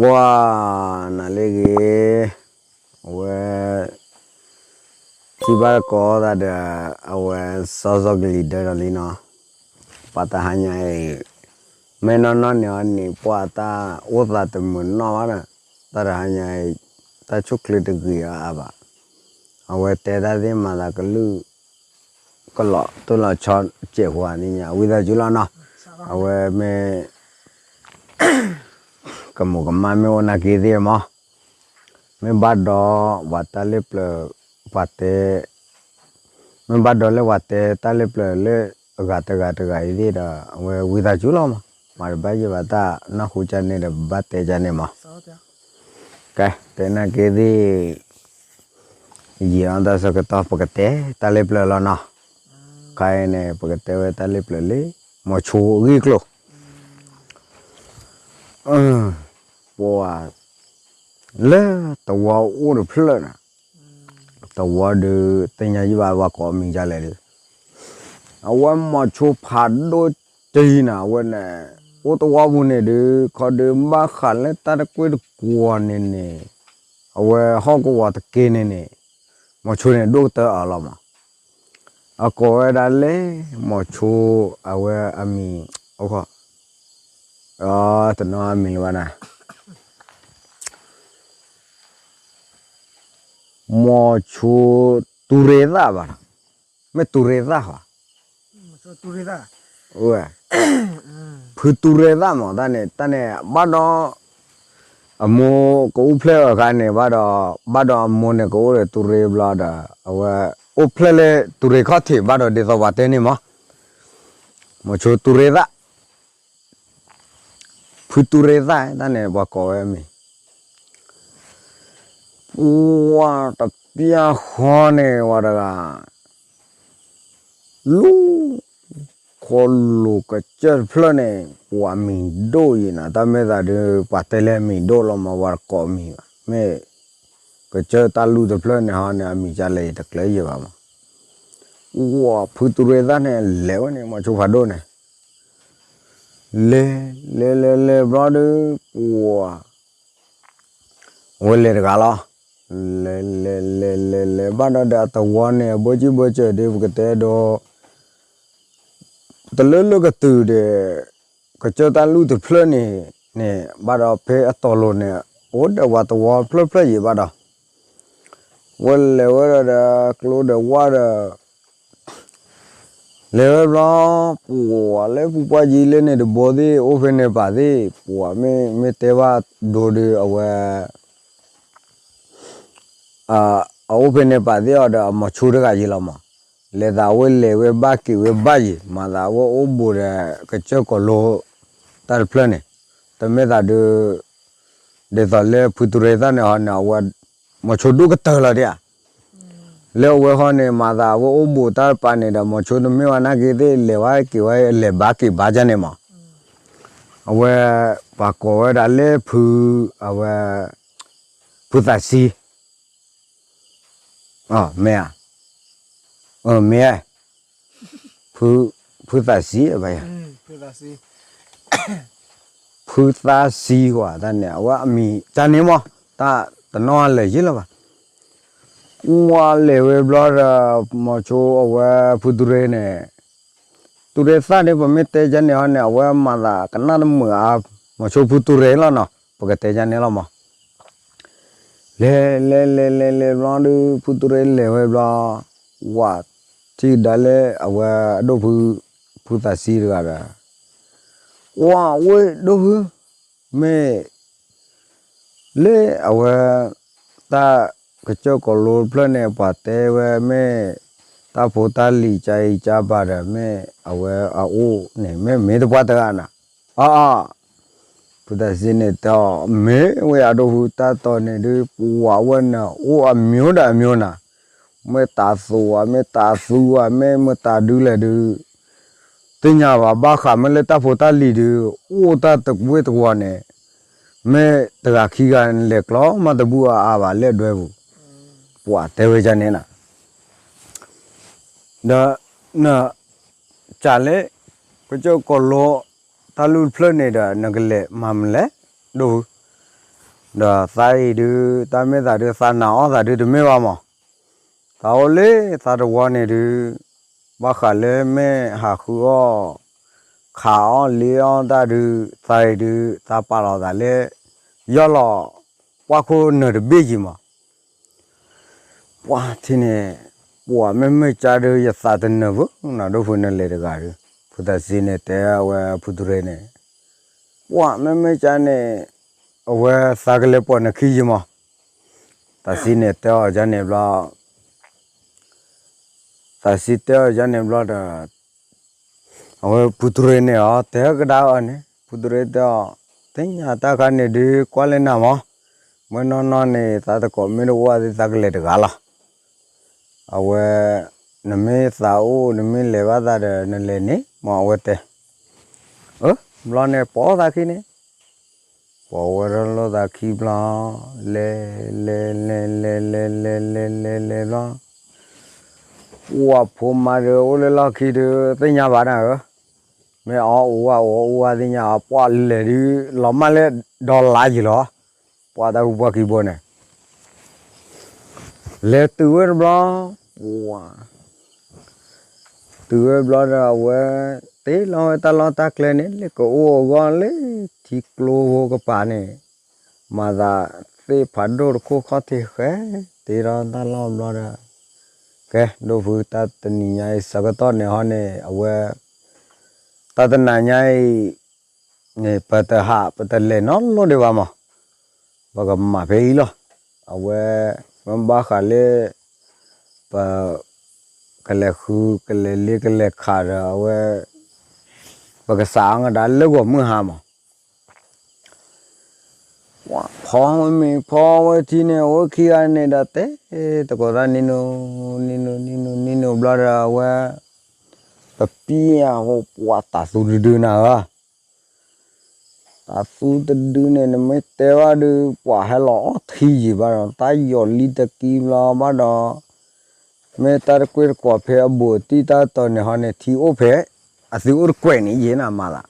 ပှၤနၤလၢအဂ့ၤ, အဝဲ ထံၣ်ဘၣ်တကိးသးဒီး အဝဲစီစီကလံၤဒၢဒီးလံနီၤ, ပှၤတဟါညါအံၤ မ့ၢ်နီၢ်နီၢ်န့ၣ်အီၤန့ၣ် ပှၤတၢ်အိၣ်သးတမုာ်နီၢ်ဘၣ်ဒီး တၢ်တဟါညါအံၤ တၢ်ဆိၣ်ချ့တဂ့ၤအါအါဘၣ်, အဝဲတဲတၢ်သ့ၣ်မၤသးကလုၢ် ကလီၤတိၢ်လီၤဆီစဲးဖိဧါန့ၣ်ညါ ဝံသးစူၤလီၤနီၤ, အဝဲမ့ၢ် ကမူၤကမၣ်မ့ၢ်အိၣ်နာ်က့သ့ၣ်မး, မ့ၢ်ဘၣ်ဒီးပှၤတၢ်လၢပျၢၤ ပှၤတဲ မ့ၢ်ဘၣ်ဒီးလၢပှၤတဲတၢ်လၢပျၢၤလၢအဂၤတဂၤတဂၤအံၤသ့ၣ်ဒီး အဝဲဝံသးစူၤလီၤမး, မၤတဘၣ်ယံာ်ဘၣ်တၢ်နၢ်ဟူကန့ၣ်ဒီး ဘၣ်တဲကန့ၣ်မး, ကဲ တဲနာ်က့သ့ၣ် ယံာ်အီၤတၢ်ဆၢကတီၢ် ပကတဲတၢ်လၢပျၢၤလီၤနီၤ, ခါအံၤန့ၣ် ပကတဲဝဲတၢ်လၢပျၢၤလၢ မိၤဆိအဂ့ၢ်ကျိၤ ပှၤ လၢသဝီအိၣ်တဖျၢၣ်န့ၣ်, သဝီဒီး သ့ၣ်ညါယံာ်ဘၣ်ပှၤကိးမံၤဒ်လဲၣ်ဒီး, အဝဲမိၤဆိဖးဒိၣ်တယံၤန့ၣ် အဝဲန့ၣ် အိၣ်သဝီပူၤန့ၣ်ဒီး ခီဒီးဘၣ်ဃးလၢတၢ်တကွ့ၢ်တကွီၤန့ၣ်န့ၣ်, အဝဲဟီၣ်ကဝီၤတက့ၢ်န့ၣ်န့ၣ်, မိၤဆိန့ၣ်ဒိၣ်ကတၢၢ်အီၤလီၤမး, အကိးဝဲဒၣ်လၢ မိၤဆိ အဝဲအမံၤ အိၣ်ခီ တနီၤအမံၤလၢၤဘၣ်နၤ မိၤဆိ တူၤရ့သၣ်ဘၣ်, မ့ၢ်တူၤရ့သၣ်ဟီ, ဖုတူၤရ့သၣ်မး တၢ်န့ၣ် တၢ်န့ၣ် ဘၣ်ဒီး အမိၢ်ကအိၣ်ဖျဲၣ်အီၤအခါန့ၣ် ဘၣ်ဒီး ဘၣ်ဒီးအမိၢ်န့ၣ်ကအိၣ်ဒီးတူၤရ့ဘျီဒီး အဝဲ အိၣ်ဖျဲၣ်လၢတူၤရ့ခီၣ်ထံးဘၣ်ဒီးဒ်သိးပှၤတဲန့ၣ်မး, မိၤဆိတူၤရ့သၣ် ဖုတူၤရ့သၣ် တၢ်န့ၣ်ပှၤကိးဝဲအမံၤ, ပှၤတပျၢ်ဃီန့ၣ်ဝဲတဂၤ လူ ခီလူၤကစၢၢ်တဖျၢၣ်န့ၣ် ပှၤမံၤဒိၣ်ယံၤနၤ တၢ်မ့ၢ်သးဒုး ပှၤတဲလၢအမံၤဒိၣ်လီၤမး ပှၤတကိးမံၤဘၣ် မ့ၢ် ကစၢၢ်တၢ်လူၢ်တဖျၢၣ်န့ၣ်ဟီန့ၣ် အမံၤကလဲၣ်ယတကျၢၤယံၤဘၣ်မး, ဝဲဖုတူၤရ့သၣ်န့ၣ် လဲၤဝဲန့ၣ် မိၤဆိဖးဒိၣ်န့ၣ် လဲၤ လဲၤလဲၤလဲၤဘျီဒီး ပှၤ အဝဲလဲၤတဂၤလီၤ, လဲၤလဲၤလဲၤလဲၤလဲၤဘၣ်ဒီးဒီးအသဝီန့ၣ် အဘၢၣ်စံၣ်ဘၢၣ်စၢၤဒီး ပကတဲဒီး တလၢလၢကတုၤဒီး ကစၢၢ်တၢ်လူၢ်တဖျၢၣ်န့ၣ်န့ၣ် ဘၣ်ဒီးဖဲအတီၤလိၤန့ၣ် အိၣ်ဒီးပှၤသဝီဖျၢၣ်ဖျၢၣ်ယံၤဘၣ်ဒီး ဝဲလဲၤဝဲဒီးဒီး ကျိဒီးဝၣ်ဒီး လဲၤဝဲဘျီ ပှၤလၢဖုပှၢ်ကံလၢန့ၣ်တဘိသ့ၣ် အိၣ်ဖဲန့ၣ်ပာ်သ့ၣ် ပှၤမ့ၢ်မ့ၢ်တဲဘၣ်ဒိဒီးအဝဲ အအိၣ်ဖဲန့ၣ်ပာ်သ့ၣ်အီၤဒီးအမိၤဆိတဂၤယံၤလီၤမး, လဲၤသးအဝဲလဲၤဝဲဘၣ်က့ၤဝဲဘၣ်ယံၤ မၤသးအဝဲအိၣ်ဘူးဒီးကစၢၢ်ကီၤလိ တၢ်တဖျၢၣ်န့ၣ်, တမ့ၢ်သးဒုး ဒ်သိးလၢဖုတူၤရ့သၣ်န့ၣ်ဟီန့ၣ် အဝဲ မိၤဆိဒိၣ်ကတၢၢ်လီၤဒ်ဧါ, လၢအဝဲဟီန့ၣ် မၤသးအဝဲအိၣ်ဘူးတၢ်တပၤန့ၣ်ဒီး မိၤဆိတမ့ၢ်ဝဲနာ်က့သ့ၣ် လဲၤဝဲက့ၤဝဲ လဲၤဘၣ်က့ၤဘၣ်ကန့ၣ်မး, အဝဲ ပှၤကိးဝဲဒၣ်လၢဖု အဝဲ ဖုသးဆံ မ့ၢ်ဧါ, မ့ၢ်, ဖုသးဆံဘၣ်ယၤ, ဖုသးဆံကွၢ်တၢ်န့ၣ် အဝဲအမံၤကန့ၣ်မး, တၢ်တနီၤလဲၤယံၤလၢၤဘၣ်, ကွၢ်လဲၤဝဲဘျီဒီး မိၤဆိအဝဲဖုတူၤရ့န့ၣ် တူၤရ့သၣ်န့ၣ် ပမ့ၢ်တဲကန့ၣ်ဟီန့ၣ် အဝဲမၤသးကနၣ်တမုာ်အါ, မိၤဆိဖုတူၤရ့လီၤနီၤ ပကတဲကန့ၣ်လီၤမး, လဲၤလဲၤလဲၤလဲၤလဲၤဘျီဒီး ဖုတူၤရ့လဲၤဝဲဘျီ, ဝၤထံၣ်ကဒါလၢအဝဲအဒိၣ်ဖု ဖုသးဆံတဂၤဒီး ကွၢ်ဝဲဒိၣ်ဖု မ့ၢ် လၢအဝဲ တၢ်ကစၢၢ်ကီၤလိတဖျၢၣ်န့ၣ် ပှၤတဲဝဲမ့ၢ် တၢ်ဖိတၢ်လံၤကါအံၤကါဘၣ်ဒီး မ့ၢ်အဝဲအအိၣ်န့ၣ် မ့ၢ်မ့ၢ်တပှၢ်တဂၤနၤ, အါအါ ဖုသးဆံန့ၣ်တဲအီၤ မ့ၢ်ဝဲအဒိၣ်ဖု တၢ်တီၤန့ၣ်ဒုး ပှၤဝဲန့ၣ် အိၣ်အမျိုးဒီးအမျိုးနၤ, မ့ၢ်တၤသူဧါ မ့ၢ်တၤသူဧါ မ့ၢ်မတၤဒုလဲၣ်ဒုး သ့ၣ်ညါဘၣ် ဘၣ်ဃးမ့ၢ်လၢတၢ်ဖိတၢ်လံၤဒုး အိၣ်တၢ်တကွ့ၢ်တကွီၤန့ၣ် မ့ၢ်တဂၤခံဂၤလဲၤကျီမးတဘူၣ်အါအါဘၣ်လၢအဒွဲပူၤ, ပှၤတဲဝဲဒ်န့ၣ်နၤ ဒီး န ကၢ်လၢ ကစၢၢ်ကီၤလိ တၢ်လူၢ်တဖျၢၣ်န့ၣ်ဒီး နကလဲၤမၤမနုၤလဲၣ် ဒိၣ်ဖု ဒီးသးအံၤဒုး တၢ်မ့ၢ်သးဒုး သးနာ်အီၣ်သးဒုးတမ့ၢ်ဘၣ်မး, သးအိၣ်လၢသးတဝီန့ၣ်ဒုး ဘၣ်ဃးလၢမ့ၢ်ဟးဃုအီၣ် ခးအီၣ်လ့အီၣ်တၢ်ဒုး သးအံၤဒုး သးပာ်လီၤသးလၢ ယီၢ်လီၤ ပှၢ်ခိၣ်နၢၤတဘ့ၣ်ယံၤမး ပှၢ်ထံန့ၣ် ပှၢ်မ့မ့ၢ်ကါဒုး ယသးတနၢၤဘၣ်နီၤ ဒိၣ်ဖုနလဲၤတဂၤဒုး ဖုသးစံန့ၣ်တဲအဝဲဖုတရ့န့ၣ် ပှၢ်မ့မ့ၢ်ကါန့ၣ် အဝဲသးကလဲၤပှၢ်နခံယံၤမး, သးစံန့ၣ်တဲအီၤကါန့ၣ်ဘျီ သးစံတဲအီၤကါန့ၣ်ဘျီဒီး အဝဲဖုတရ့န့ၣ်အီၤ တဲကဒါအီၤန့ၣ် ဖုတရ့တဲအီၤ သ့ၣ်ညါတၢ်ခါန့ၣ်ဒုးကွၢ်လၢနၤမး, မ့ၢ်နီၢ်နီၢ်န့ၣ် သးတကိးမ့ၢ်တအိၣ်သ့ၣ်သးကလဲၤတဂၤလီၤ. အဝဲ နမ့ၢ်သးအိၣ် နမ့ၢ်လဲၤဘၣ်သးဒီး နလဲၤန့ၣ် မ့ၢ်အဝဲတဲ, အၢ ဘျီန့ၣ် ပိာ်သးခံန့ၣ် ပိာ်ဝဲဒီးလိာ်သးခံဘျီ, လဲၤ လဲၤ လဲၤ လဲၤ လဲၤ လဲၤ လဲၤ လဲၤ လဲၤဘျီ, ပှၢ်ဖိမါဒုး အိၣ်လၢလီၢ်ခံဒုး သ့ၣ်ညါဘၣ်နၤဧၢ, မ့ၢ်အီၣ်အူဝဲ အီၣ်အူဝဲသ့ၣ်ညါအီၤ ပှၢ်လဲၤဒုး လီၤမၢ်လၢဒီလါယံၤလီၤ, ပှၢ်တၢ်ကူပှၢ်ခံဘိန့ၣ် လဲၤတုၤဝဲတဘျီ, ပှၢ် တုၤဝဲဘျီဒီးအဝဲ တ့လီၤဝဲတၢ်လီၢ်တၢ်ကျဲန့ၣ် လၢကအိၣ်အဂီၢ်လၢထံကျိဖိကပၤန့ၣ်, မၤသးသ့ၣ်ဖးဒိၣ်တခိၣ်ခီၣ်ထံးဃဲ, တ့ထီၣ်တၢ်လီၢ်ဘျီဒီး, ကဲ ဒိၣ်ဖုတၢ်တနံၤညါအံၤဆၢကတီၢ်န့ၣ်ဟီန့ၣ် အဝဲ တၢ်တနၤညါအံၤ န့ၣ် ပတဟး ပတလဲၤနီတဘျီဒံးဘၣ်မး, ပကမၤဖဲအံၤလီၤ. အဝဲ မ့ၢ်ဘၣ်ဃးလၢ ပ ကလဲၤဃု ကလဲၤလ့ ကလဲၤခးဒီး အဝဲ ပကစးအီၣ်ကဒါလၢဂီၤမုၢ်ဟါမး ဖီဝဲမ့ၤ ဖီဝဲထံန့ၣ် အဝဲခံဂၤန့ၣ်ဒီးတဲ တကိးတၢ်နံၤနုၤ နံၤနုၤ နံၤနုၤ နံၤနုၤဘျီဒီး အဝဲ ပပံၢ်အဃိ ပှၤတၢ်သူတဒုနၤဧၢ, တၢ်သူတဒုန့ၣ် နမ့ၢ်တဲဘၣ်ဒုး ပှၤဟဲလီၤအီၣ်ထံယံာ်ဘၣ်ဒီး တၢ်ယီၤလံတကံဘျီဘၣ်ဒီး မ့ၢ်တၢ်တကွ့ၢ်တကွီၤဖဲအဘူးအတံၢ်တၢ်တီၤန့ၣ်ဟီန့ၣ် ထံအိၣ်ဖဲ အသုအိၣ်တကွဲးန့ၣ်ယဲနၤမၤသး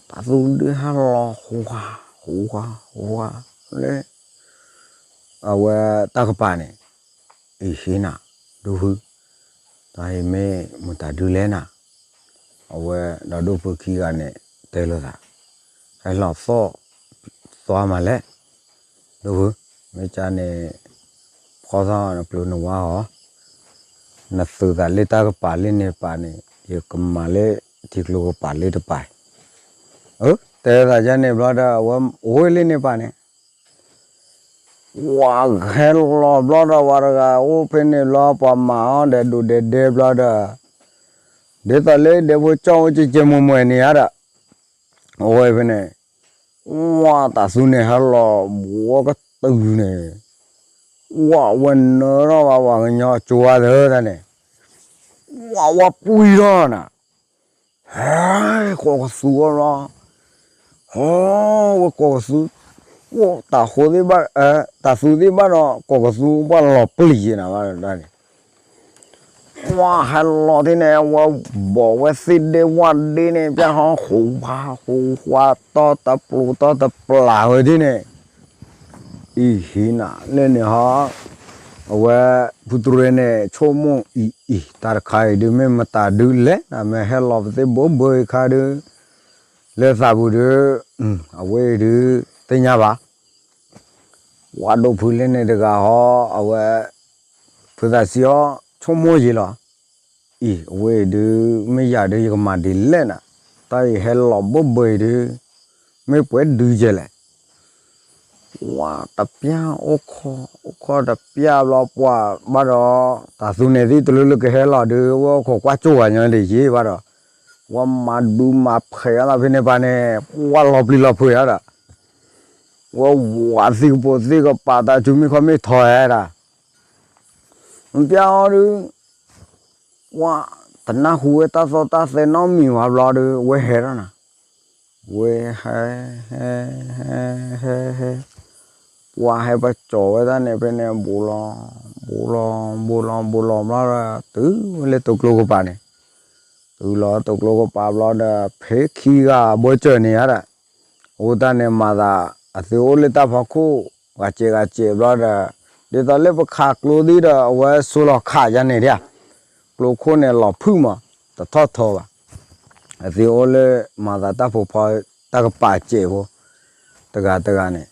တၢ်သူဒုဟဲလီၤဟူးဟး ဟူးဟး ဟူးဟး လၢ အဝဲတၢ်ကပၤန့ၣ် အံၤဟ့နၤ ဒိၣ်ဖု တၢ်အံၤမ့ၢ်မတၤဒုလဲၣ်နၤ, အဝဲဒီးဒိၣ်ဖုခံဂၤန့ၣ် တဲလိာ်သး ဟဲလီၤသီၣ် သွါမးလဲၣ်, ဒိၣ်ဖု မ့ၢ်ကါန့ၣ် ဖီသီၣ်နကျိၤနဝါအီၤ နသုးသးလၢတၢ်ကပၤလၢန့ၣ်ပၤန့ၣ် ယကမၤလၢထံကျိကပၤလၢတပၤ, အၢ တဲသးယါန့ၣ်ဘျီဒီး အဝဲအိၣ်ဝဲလၢန့ၣ်ပၤန့ၣ် ဝဲဟဲလီၤဘျီဒီး ဝဲတဂၤအိၣ်ဖဲန့ၣ်ဘျီ ပှၤမၤအီၣ်ဒဲးဒိးဒဲးဒဲးဘျီဒီး ဒ်သိးလၢဒဲးဖိကၠီၣ်ဝဲကဲကဲမွဲမွဲန့ၣ်ဧါဒီး အဝဲဖဲန့ၣ် ဝဲတၢ်သူန့ၣ်ဟဲလီၤဘှီကတုၤန့ၣ် ဝဲဝဲနၢထီၣ်ဘၣ်ပှၤကညီကၠိဝါသၢတၢ်န့ၣ် ဝဲဝဲပှံၤထီၣ်နၤ ဟဲ ကိးကသူအီၤလီၤ, ဟီ ဝဲကိးကသူ, တၢ်ဃိသ့ၣ်ဘၣ်, တၢ်သူသ့ၣ်ဘၣ်ဒီး ကိးကသူပှၢ်လီၤပျံၤယဲနၤဘၣ်ဒီးန့ၣ်, ဝဲဟဲလီၤသ့ၣ်န့ၣ် ဝဲဘီၣ်ဝဲသ့ၣ်ဒ့ဝၣ်ဒ့န့ၣ် ပျၢ်ဟီ ဟူးဖးဟူးဃွါ တီၢ်တပျိတီၢ်တပျၢ်ဝဲဒ်န့ၣ် အံၤဟ့နၤ လၢန့ၣ်ဟီ အဝဲ ဖုတရ့န့ၣ် ဆိကမိၣ်အံၤအံၤ တၢ်တခါအံၤဒုး မ့ၢ်မတၤဒုလဲၣ် နမ့ၢ်ဟဲလီၤပသ့ၣ်ဘိဘိအံၤခါဒုး လၢသးပူၤဒုး အဝဲအံၤဒုး သ့ၣ်ညါဘၣ် ဝဲဒိၣ်ဖုလၢန့ၣ်တဂၤဟီ အဝဲ ဖုသးစံဟီ ဆိကမိၣ်ယံာ်လီၤ အံၤ အဝဲအံၤဒုး မ့ၢ်ယၤဒုး ယကမၤဒ်လဲၣ်နၤ, တၢ်အံၤဟဲလီၤဘိဘိအံၤဒုး မ့ၢ်ပှဲၤဒုးယဲလဲၣ် ဝဲတပျၢ်အိၣ်ခိး အိၣ်ခိးတပျၢ်ဘျီပှၤဘၣ်ဒီး တၢ်သူန့ၣ်သ့ၣ်တလိၣ်လၢကဟဲလီၤဒုး ဝဲအိၣ်ခိးကွၢ်ကၠိဝဲညီဒ်ယ့ဘၣ်ဒီး ဝဲမၤဒူမၤဖဲးအသးဖဲန့ၣ်ပၤန့ၣ် ပှၤလီၤပျံၤလီၤဖုးဧါဒီး ဝဲဝးသံကပိာ်သံကပာ်တၢ်ဆူမ့ၢ်ခီမ့ၢ်ထီၣ်ဧါဒီး မပျၢ်အီၤဒုး ဝဲတနၢ်ဟူဝဲတၢ်သီတၢ်သဲနီတမံၤဝဲဘျီဒီး ဝဲဟဲထီၣ်နၤ, ဝဲဟဲ ဟဲ ဟဲ ဟဲ ဟဲ ပှၤဟဲပကၠီၤဝဲဒၣ်န့ၣ် ဖဲန့ၣ် ဘူးလီၤ ဘူးလီၤ ဘူးလီၤ ဘူးလီၤဘျီဒီး တုၤဝဲလၢတိၤကျိကပၤန့ၣ်, တုၤလီၤတိၤကျိကပၤဘျီဒီး ဖဲခံဂၤဘၢၣ်စၢၤန့ၣ်ဧါဒီး အိၣ်တၢ်န့ၣ်မၤသး အသုအိၣ်လၢတၢ်ဖီခိၣ် ဂၤစဲးဂၤစဲးဘျီဒီး ဒ်သိးလၢပခးကျိသ့ၣ်ဒီး အဝဲဆိလီၤခးယါန့ၣ်ဒၣ်, ကျိခိၣ်န့ၣ်လီၤဖုၣ်မး, တထီၣ်ထီဘၣ်. အသုအိၣ်လၢမၤသးတၢ်ဖိဖီ တၢ်ကပာ်စဲးဖိ တဂၤတဂၤန့ၣ်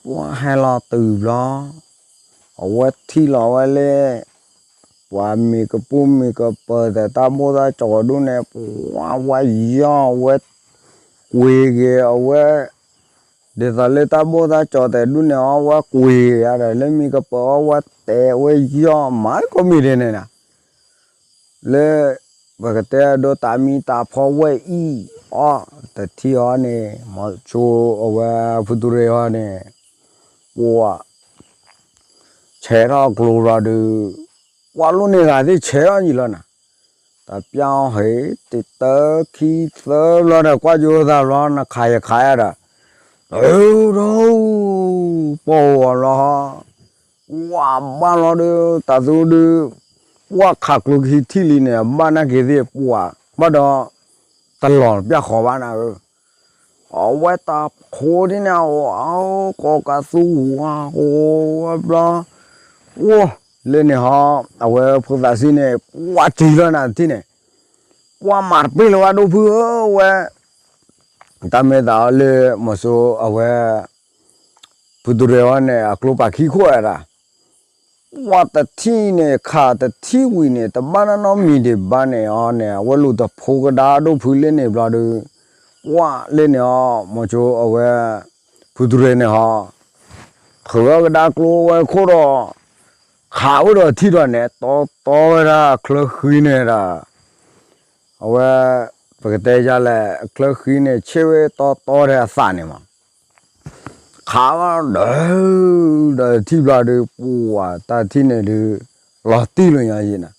ပှၤဟဲလီၤတုၤဘျီ အဝဲထံၣ်လီၤဝဲလၢ ပှၤမံၤကပူၤမံၤကပၤသဲး တၢ်ဘိၣ်တၢ်ကၠီၤဒူၣ်န့ၣ် ပှၤဝဲယီၢ်ဝဲ ကွံာ်က့ၤအဝဲ, ဒ်သိးလၢတၢ်ဘိၣ်တၢ်ကၠီၤသဲးဒူၣ်န့ၣ် အီဝဲကွံာ်ယါဒီး လၢမံၤကပၤအီဝဲတဲဝဲယီၢ် မၤကိးမံၤဒဲးန့ၣ်နၤ လၢ ပကတဲဒိတၢ်မံၤတၢ်ဖီဝဲအံၤ အီ တထံၣ်အီၤန့ၣ် မီၤဆိအဝဲ ဖုတူရ့အီၤန့ၣ် ပှၤ ဆဲးထီၣ်ကျိဘျီဒီး ပှၤလိၣ်န့ၢ်ဂၤသ့ၣ်ဆဲးထီၣ်ယံာ်လီၤနၤ, တပျၢ်အီၤဟဲ တတၢခံသၢဘျီဒီး ကွၢ်ကၠိသးဘျီ နခးယခးယါဒီး ဒိ ပှၤဝဲလီၤ ပှၤဘၣ်လီၤဒီး တၢ်သူဒုး ပှၤခးကျိခံထံၣ်လံန့ၣ် ဘၣ်နာ်က့ၤသ့ၣ်ပှၤ ဘၣ်ဒီး တလီၤပျၢ်ဃီဘၣ်နၤဧၢ, အဝဲတၢ်ဖိဒ်န့ၣ် အဝဲ ကိးကးသူဝၤကိးဝဲဘျီ, အိၣ် လၢန့ၣ်ဟီ အဝဲဖိသၣ်ဆံးန့ၣ် ပှၤစံးလီၤနၤတထံၣ်န့ၣ် ပှၤမၤတပ့ၢ်လၢၤဝဲဒိၣ်ဖုဧၢ ဝဲ တၢ်မ့ၢ်သးအီၤလၢ မီၤစိအဝဲ ဖုတူရ့အီၤန့ၣ် အကျိပာ်ခံခိၣ်ဝဲဒၣ်, ပှၤတထံၣ်န့ၣ် ခးတထံၣ်ဝံၤန့ၣ် တဘၣ်နီတမံၤဒံးဘၣ်န့ၣ်အီၤန့ၣ် အဝဲလူၤတဖိကဒါဒိၣ်ဖုလၢန့ၣ်ဘျီဒီး ပှၤလၢန့ၣ်အီၤ မီၤစိအဝဲ ဖုတူရ့န့ၣ်ဟီ ထုးဝဲကဒါကျိဝဲခိၣ်ဒီး ခးဝဲဒီးထံၣ်ဒီးန့ၣ် တီတီဝဲဒၣ်အချၢဃံန့ၣ်ဒီး အဝဲ ပကတဲယါလဲၣ် အချၢဃံန့ၣ် ဆ့ၣ်ဝဲတီတီထဲအသးန့ၣ်မး, ခးဝဲဒီး ဒီးထံၣ်ဘျီဒီး ပှၤတၢ်ထံၣ်န့ၣ်ဒုး လီၤတံၢ်လၢညါယံၤနၤ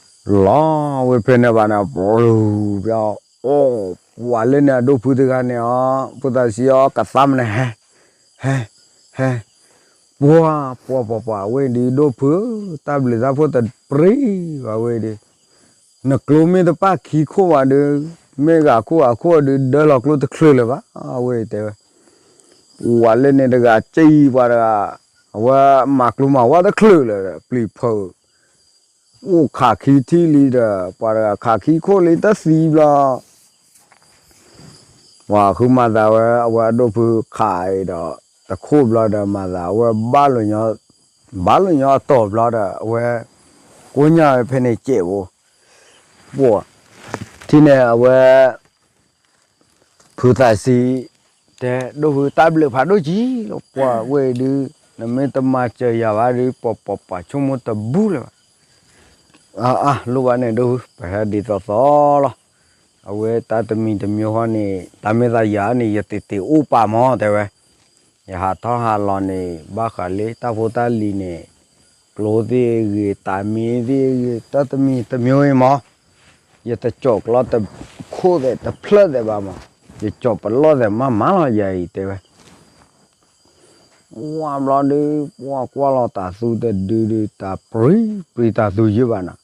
လီၤဝဲဖဲန့ၣ်ဘၣ်န့ၣ် ပျုၤပျီ အိၣ် ပှၤလၢန့ၣ်အဒိၣ်ဖုတဂၤန့ၣ်အီၤ ဖိသၣ်ဆံးအီၤကသးမနုၤဟဲ ဟဲ ဟဲ ပှၤ ပှၤ ပှၤ ပှၤ ဝဲဒုးဒိၣ်ဖု တၢ်ဘျုးတၢ်ဖှိၣ်တပျံၤဘၣ်ဝဲဒုး နကျိမ့ၢ်တပၣ်ခံခိၣ်ဘၣ်ဒီး မ့ၢ်ဂၤခိၣ်ဂၤခိၣ်ဒီး ဒၢလီၤကျိတချုးလၢၤဘၣ် အဝဲတဲဝဲ ပှၤလၢန့ၣ်တဂၤ ကံပှၤတဂၤ အဝဲမၤကျိမၤဝါတချုးလၢၤ ပျံၤဖုး အိၣ်ခးခံထံၣ်လံဒီး ပှၤတဂၤခးခံခိၣ်လံတသံဘျီ ပှၤဃုမၤသးဝဲ အဝဲအဒိၣ်ဖုခးအံၤဒီး တခိၣ်ဘျီဒီးမၤသးဝဲ ဘၣ်လၢညီအတီၢ်ဘျီဒီး အဝဲ ကိးညါဝဲဖဲန့ၣ်စဲးဖိ ပှၤ ထံၣ်န့ၣ်အဝဲ ဖုသးဆံး တဲ ဒိၣ်ဖုတၢ်ဘျုးဖးဒိၣ်ကံလီၤ ပှၤဝဲဒုး နမ့ၢ်တမၤစၢၤယၤဘၣ်ဒီး ပှၤပှၤပှၤဆိကမိၣ်တဘူၣ်လၢၤဘၣ် အါ လိၣ်ဘၣ်န့ၣ်ဒိၣ်ဖု ပဟဲဒ်သိးသိးလီၤ အဝဲတၢ်တမံၤတမံၤဃီန့ၣ် တၢ်မ့ၢ်သးယၤန့ၣ် ယတ့တ့အိၣ်ပာ်မး တဲဝဲ ယဟးထီၣ်ဟးလီၤန့ၣ် ဘၣ်ဃးလၢတၢ်ဖိတၢ်လံၤန့ၣ် ကျိသ့ၣ်ဂ့ၤ တၢ်မံၤသ့ၣ်ဂ့ၤ တၢ်တမံၤတမံၤအံၤမး ယတကၠီၣ်ကျီတခိၣ်သဲးတဖျၢၣ်သဲးဘၣ်မး ယကၠီၣ်ပလီၢ်သဲးမးမးလီၤ ယၤအံၤတဲဝဲ ပှၤဘျီဒုး ပှၤကွၢ်လီၤတၢ်သူတဒုဒုး တၢ်ပြံပြံတၢ်သူယုၢ်ဘၣ်နၤ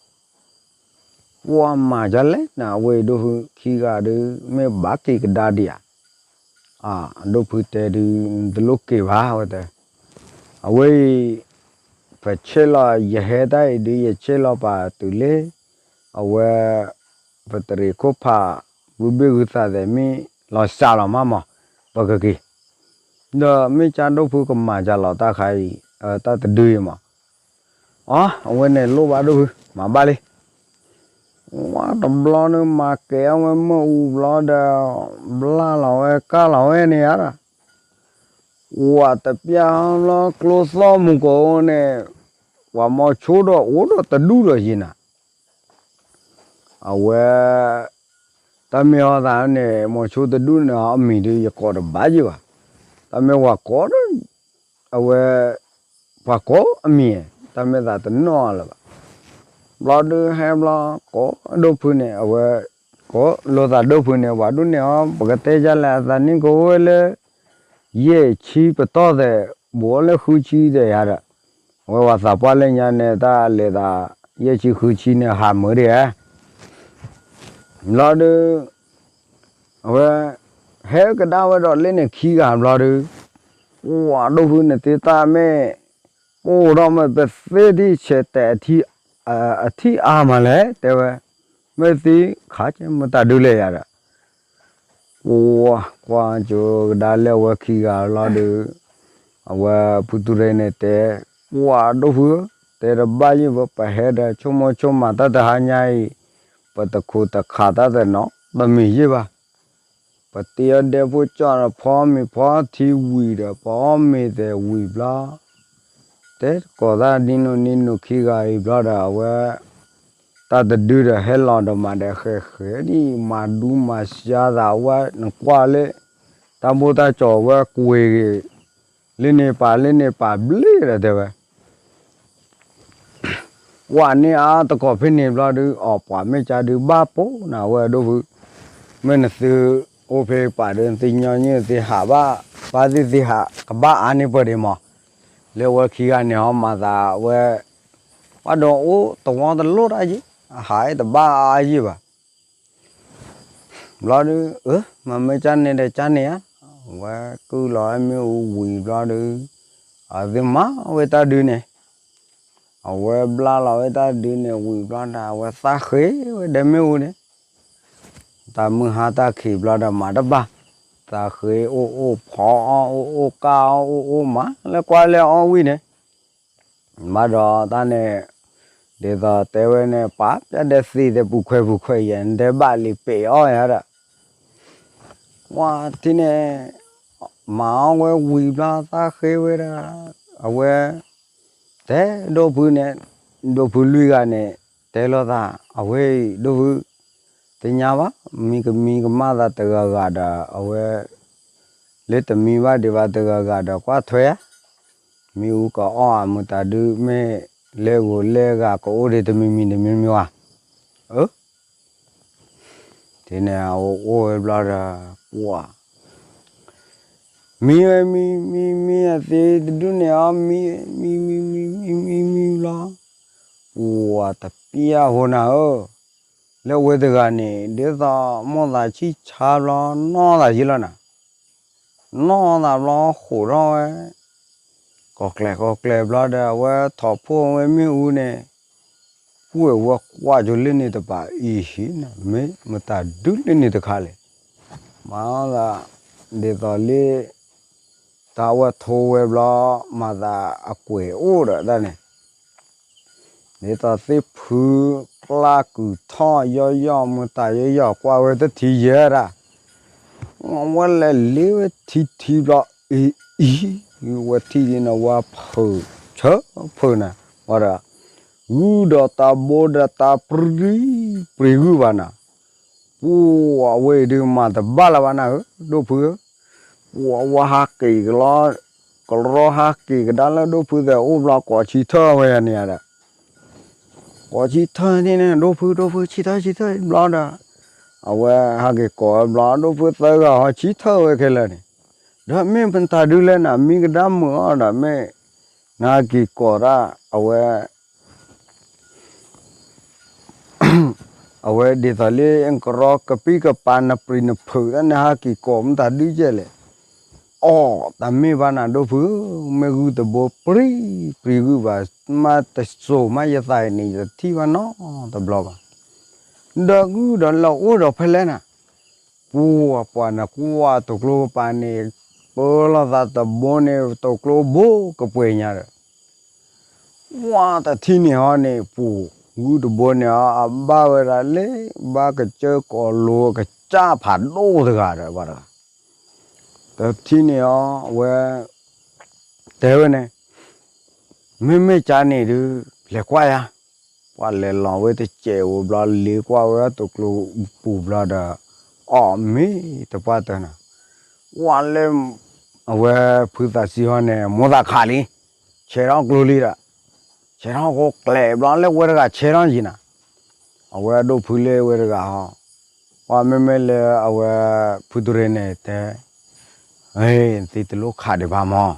ပှၤမၤဒ်လဲၣ်နၤ အဝဲအံၤဒိၣ်ဖုခံဂၤဒုး မ့ၢ်ဘၣ်က့ၤကဒါဒံးဧါ အဒိၣ်ဖုတဲဒုး တလိၣ်က့ၤဘၣ် အဝဲတဲ အဝဲအံၤ ပဆဲးလီၤ ယဟဲတၢ်အံၤဒုး ယဆဲးလီၤပာ်တုၤလၢ အဝဲ ပတရံးခိၣ်ဖး ဂုၢ်ဘ့ၣ်ဂုၢ်သးသဲး မ့ၢ်လီၤစှၤလီၤမးမး ပကက့ၤ ဒီးမ့ၢ်ကၠၢ်ဒိၣ်ဖုကမၤကၠၢ်လီၤတၢ်ခါအံၤ တၢ်တဒုအံၤမး အ အဝဲန့ၣ်လိၣ်ဘၣ်ဒိၣ်ဖု မၤဘၣ်လံ ဝဲတဘျီန့ၣ် မၤကဲၤအဝဲမ့ၣ်အူဘျီဒီး ဘျၣ်လီၤဝဲကၢ်လီၤဝဲန့ၣ်ဧါဒီး ဝဲတပျၢ်ဘျီကျိသီၣ်မူကီၢ်န့ၣ် ပှၤမီၤဆိဒီးအိၣ်ဒီးတဒူၣ်ဒီးယံၤနၤ အဝဲ တၢ်မ့ၢ်အီၤသးန့ၣ် မီၤဆိတဒူၣ်န့ၣ် အမံၤဒုးယကိးတဘၣ်ယံၤဘၣ် တၢ်မ့ၢ်ဝၤကိး အဝဲ ပှၤကိးအမံၤ တၢ်မ့ၢ်သးတနီၣ်လၢၤဘၣ် ဘျီဒုးဟဲဘျီ ကိးဒိၣ်ဖုန့ၣ် အဝဲ ကိးလိာ်သးဒိၣ်ဖုန့ၣ် ပှၤဒိၣ်န့ၢ်အီၤ ပကတဲယါလဲၣ် အသးနံၣ်ကဝဲလၢ ယဲၢ်ဆံပတီၢ်သဲး ဘူးအီၤလၢဃုဆံသဲးယါဒီး အဝဲပှၤသးပှၢ်လၢညါန့ၣ် တၢ်လဲၤသး ယဲၢ်ဆံဃုဆံန့ၣ် ဟးမုာ်ဒံးဧါ ဘျီဒုး အဝဲ ဟဲကဒါဝဲဒီးလၢန့ၣ်ခံဂၤဘျီဒီး, ပှၤဒိၣ်ဖုန့ၣ်သ့တၢ်မ့ၢ်, ပအိၣ်ဒီးမ့ၢ်ပသ့ဒ်ဆဲးတဲာ် အထံအါမးလဲၣ် တဲဝဲ, မ့ၢ်သ့ခါကဲမတၤဒုလဲၣ်ယၤဒီး ကွၢ်ကွၢ်ကၠိကဒါလၢအဝဲခံဂၤလီၤဒီး, အဝဲဖုတူၢ်ရ့ၣ်န့ၣ်တဲ, ကွၢ်ဒိၣ်ဖုဧၢ, တဲတဘၣ်ယံၣ်ဘၣ် ပဟဲဒီးဆိကမိၣ်ဆိကမးတၢ်တဟါညါအံၤ, ပတခူးတခးတၢ်တနီၤတမံၤယံၣ်ဘၣ်. ပတ့အီၣ်ဒဲဖိကၠီဒီး ဖီမ့ၤဖီထံဝံၤဒီး ပအီၣ်မ့ၤသဲးဝံၤဘျီ တဲတကိးတၢ်ဒ်နုၤဒ်နုၤခံဂၤအံၤဘျီဒီး အဝဲ တၢ်တဒုဒီးဟဲလီၤဒီးမၤဒီးဃဲးဃဲးဒ်မၤဒူမၤစါသးဝဲ နကွၢ်လၢ တၢ်ဘိၣ်တၢ်ကၠီၤဝဲကွ့ၤဂ့ၤ လၢန့ၣ်ပာ်လၢန့ၣ်ပာ်ဘျ့ဒီးတဲဝဲ ကွၢ်န့ၢ်အါတကိးဖဲန့ၣ်ဘျီဒုး အီၣ်ပှၤမ့ၢ်ကါဒုးဘၣ်ပိာ်နၤဝဲဒိၣ်ဖု, မ့ၢ်နသုအိၣ်ဖဲပာ်ဒီး နသုညီနုၢ်သ့ၣ်ဟးဘၣ်, ဘၣ်သ့ၣ်သ့ၣ်ဟးကဘၣ်အါန့ၢ်ပှၤဒံးမး, လၢဝဲခံဂၤန့ၣ်ဟီမၤသးဝဲ, ဘၣ်ဒီးအိၣ်တဝီတလိၣ်တၢ်ယံၤ, အဟးတဘၣ်အါယံၤဘၣ် ဘျီဒုး, မ့ၢ်မ့ၢ်ကၢ်န့ၣ်ဒီးကၢ်န့ၣ်ဧါ, အဝဲကုၢ်လီၤဝဲမ့ၣ်အူဝံၤဘျီဒုး, အသုမၤဝဲတၢ်ဒုးန့ၣ်, အဝဲဘျါလီၤဝဲတၢ်ဒုးန့ၣ်ဝံၤဘျီဒီး အဝဲသးဃ့ဝဲဒီးမ့ၣ်အူန့ၣ်, တၢ်မုၢ်ဟါတၢ်ခံးဘျီဒီးမၤတဘၣ်, သးဃ့အိၣ်အိၣ်ဖီအီၣ်အိၣ်အိၣ်ကၢ်အီၣ်အိၣ်အိၣ်မၤလၢကွၢ်လၢအီၣ်ဝံၤန့ၣ် ဘၣ်ဒီးတၢ်န့ၣ်, ဒ်သိးတဲဝဲန့ၣ် ပာ်ပျဲၢ်ဒီးသ့ၣ်ဒီးပူၤခွဲးပူၤခွဲးယဲၢ် နတဲဘၣ်လံပ့ၤအီၣ်ယၤဒီး, ဝံၤထံၣ်န့ၣ်, မၤအီၣ်ဝဲဝံၤဘျီသးဃ့ဝဲဒၣ်, အဝဲ, တဲဒိၣ်ဖုန့ၣ်, ဒိၣ်ဖုလွံၢ်ဂၤန့ၣ်, တဲလိာ်သး, အဝဲအံၤဒိၣ်ဖု, သ့ၣ်ညါဘၣ်, မံကမံကမၣ်သးတဂၤဂၤဒီး အဝဲ လၢတမံဘၣ်ဒံးဘၣ်တဂၤဂၤဒီးကွၢ်ထွဲဧါ, မ့ၣ်အူကအီၣ်ဧါ မတၤဒုးမ့ၢ်လဲၤဂိၤလဲၤဂၤကအိၣ်ဒံးတမံၤမံၤတမံၤမံၤဧါ, အၢ, ဒ်န့ၣ်အအိၣ်ဝဲဘျီဒီး, ပှၤ မံဝဲမံ မံမံအသ့တဒုန့ၣ်အီၤ မံ မံ မံ မံ မံ မံ မံဘျီ, ပှၤတပျၢ်ဖိနၤဧၢ, လၢဝဲတဂၤန့ၣ် ဒ်သိးမိၢ်သးဆံၣ်ဆါဘျီ နီၢ်သးယံၤလီၤနၤ, နီၢ်သးဘျီဃိးထီၣ်ဝဲ, ကီၤကျဲၤကီၤကျဲၤဘျီဒီး အဝဲထိးဖှိၣ်ဝဲမ့ၣ်အူန့ၣ်, ပှဲၤဝဲကွၢ်ကၠိလၢန့ၣ်တပၤအံၤဟံၣ်န့ၣ် မ့ၢ်မတၤဒုလၢန့ၣ်တခါလဲၣ်, မၤအီၣ်သး, ဒ်သိးလၢ တၢ်ဝဲထိဝဲဘျီ မၤသးအကွဲးအိၣ်ဒီးတၢ်န့ၣ် ဒ်သိးသ့ၣ်ဖုကျါကုၤထီၣ်ယီၢ်ယီၢ် မတၤယီၢ်ယီၢ်ကွၢ်ဝဲတထံၣ်ယဲၢ်ဒၣ်, ဝဲလဲၤလ့ဝဲထံထံဘျီ အံၤအံၤ, ဝဲထံၣ်ဒ်န့ၣ် ဝဲဖုးဆၢဖုးနၤ, ဝဲဒီး, ဂုၢ်ဒီးတၢ်ဘိဒီးတၢ်ပြံပြံဂုၢ်ဘၣ်နၤ, ပှၤဝဲအံၤဒုးမၤတဘၣ်လၢၤဘၣ်နၤဧၢ, ဒိၣ်ဖုဧၢ, ပှၤဝဲဟးက့ၤကလီ ကရီဟးက့ၤကဒါလၢဒိၣ်ဖုသဲးအိၣ်ဘျီ ကိးဆံထၢၣ်ဝဲန့ၣ်ဒီး, ကိးဆံထၢၣ်န့ၣ်န့ၣ် ဒိၣ်ဖု ဒိၣ်ဖု ဆံထၢၣ်ဆံထၢၣ်ဘျီဒီး, အဝဲဟးက့ၤကိးဝဲဘျီ ဒိၣ်ဖုသၢဂၤဟီ ဆံထၢၣ်ဝဲခဲလၢာ်န့ၣ်, ဒီးမ့ၢ်မတၤဒုလဲၣ်နၤ မံကဒါမုာ်အီၤဒီးမ့ၢ်, နဟးက့ၤကိးတၢ်, အဝဲ အဝဲဒ်သိးလၢကရီကပံၢ်ကပၤနပြံနဖုးတၢ်န့ၣ် ဟးက့ၤကိးမတၤဒုကဲလဲၣ်, အီၣ်တၢ်မ့ၢ်ဘၣ်နၤဒိၣ်ဖု, မ့ၢ်ဂုၢ်တဘိပြံပြံဂုၢ်ဘၣ်, မ့ၢ်တစိၤမးယသးအံၤန့ၣ် ယတထံၣ်ဘၣ်နီတဘျီဘၣ်, ဒီးဂုၢ်ဒီးလၢအိၣ်ဒီးဖဲလဲၣ်နၤ, ပှၤပှၤနကွၢ်တိၤကျိကပၤန့ၣ်, ပၢလီၤသးတဘိန့ၣ် တိၤကျိဘိကပှဲၤညါဒီး ဝဲတထံၣ်န့ၣ်ဟီန့ၣ် ပူၤ, ဂုၢ်တဘိန့ၣ်အီၤ အဘၣ်ဝဲဒၣ်လၢ ဘၣ်ကစၢၢ်ကိးလိၤကစၢ်ဖးဒိၣ်တဂၤဒီး ပှၤတဂၤ, တထံၣ်န့ၣ်အီၤ အဝဲ တဲဝဲန့ၣ်, မ့မ့ၢ်ကါန့ၣ်ဒုး လဲၤကွၢ်ယၤ, ပှၤလဲၤလီၤဝဲတစဲးဧိၤဘျီ လ့ကွၢ်ဝဲတိၤကျိပူၤဘျီဒီး အီၣ်မ့ၢ်တပှၢ်တၢၢ်နၤ, ဝဲလၢ အဝဲဖုသးစံဟီန့ၣ် မိၢ်သးခးလံ, ဆဲးထီၣ်ကျိလံဒီး, ဆဲးထီၣ်ကျိကျဲးဘျီလၢဝဲတဂၤဆဲးထီၣ်ယံၤနၤ, အဝဲဒိၣ်ဖုလၢဝဲတဂၤဟီ, ပှၤမ့မ့ၢ်လၢအဝဲဖုတရ့န့ၣ်တဲ, သံတလိၣ်ခးဒံးဘၣ်မး,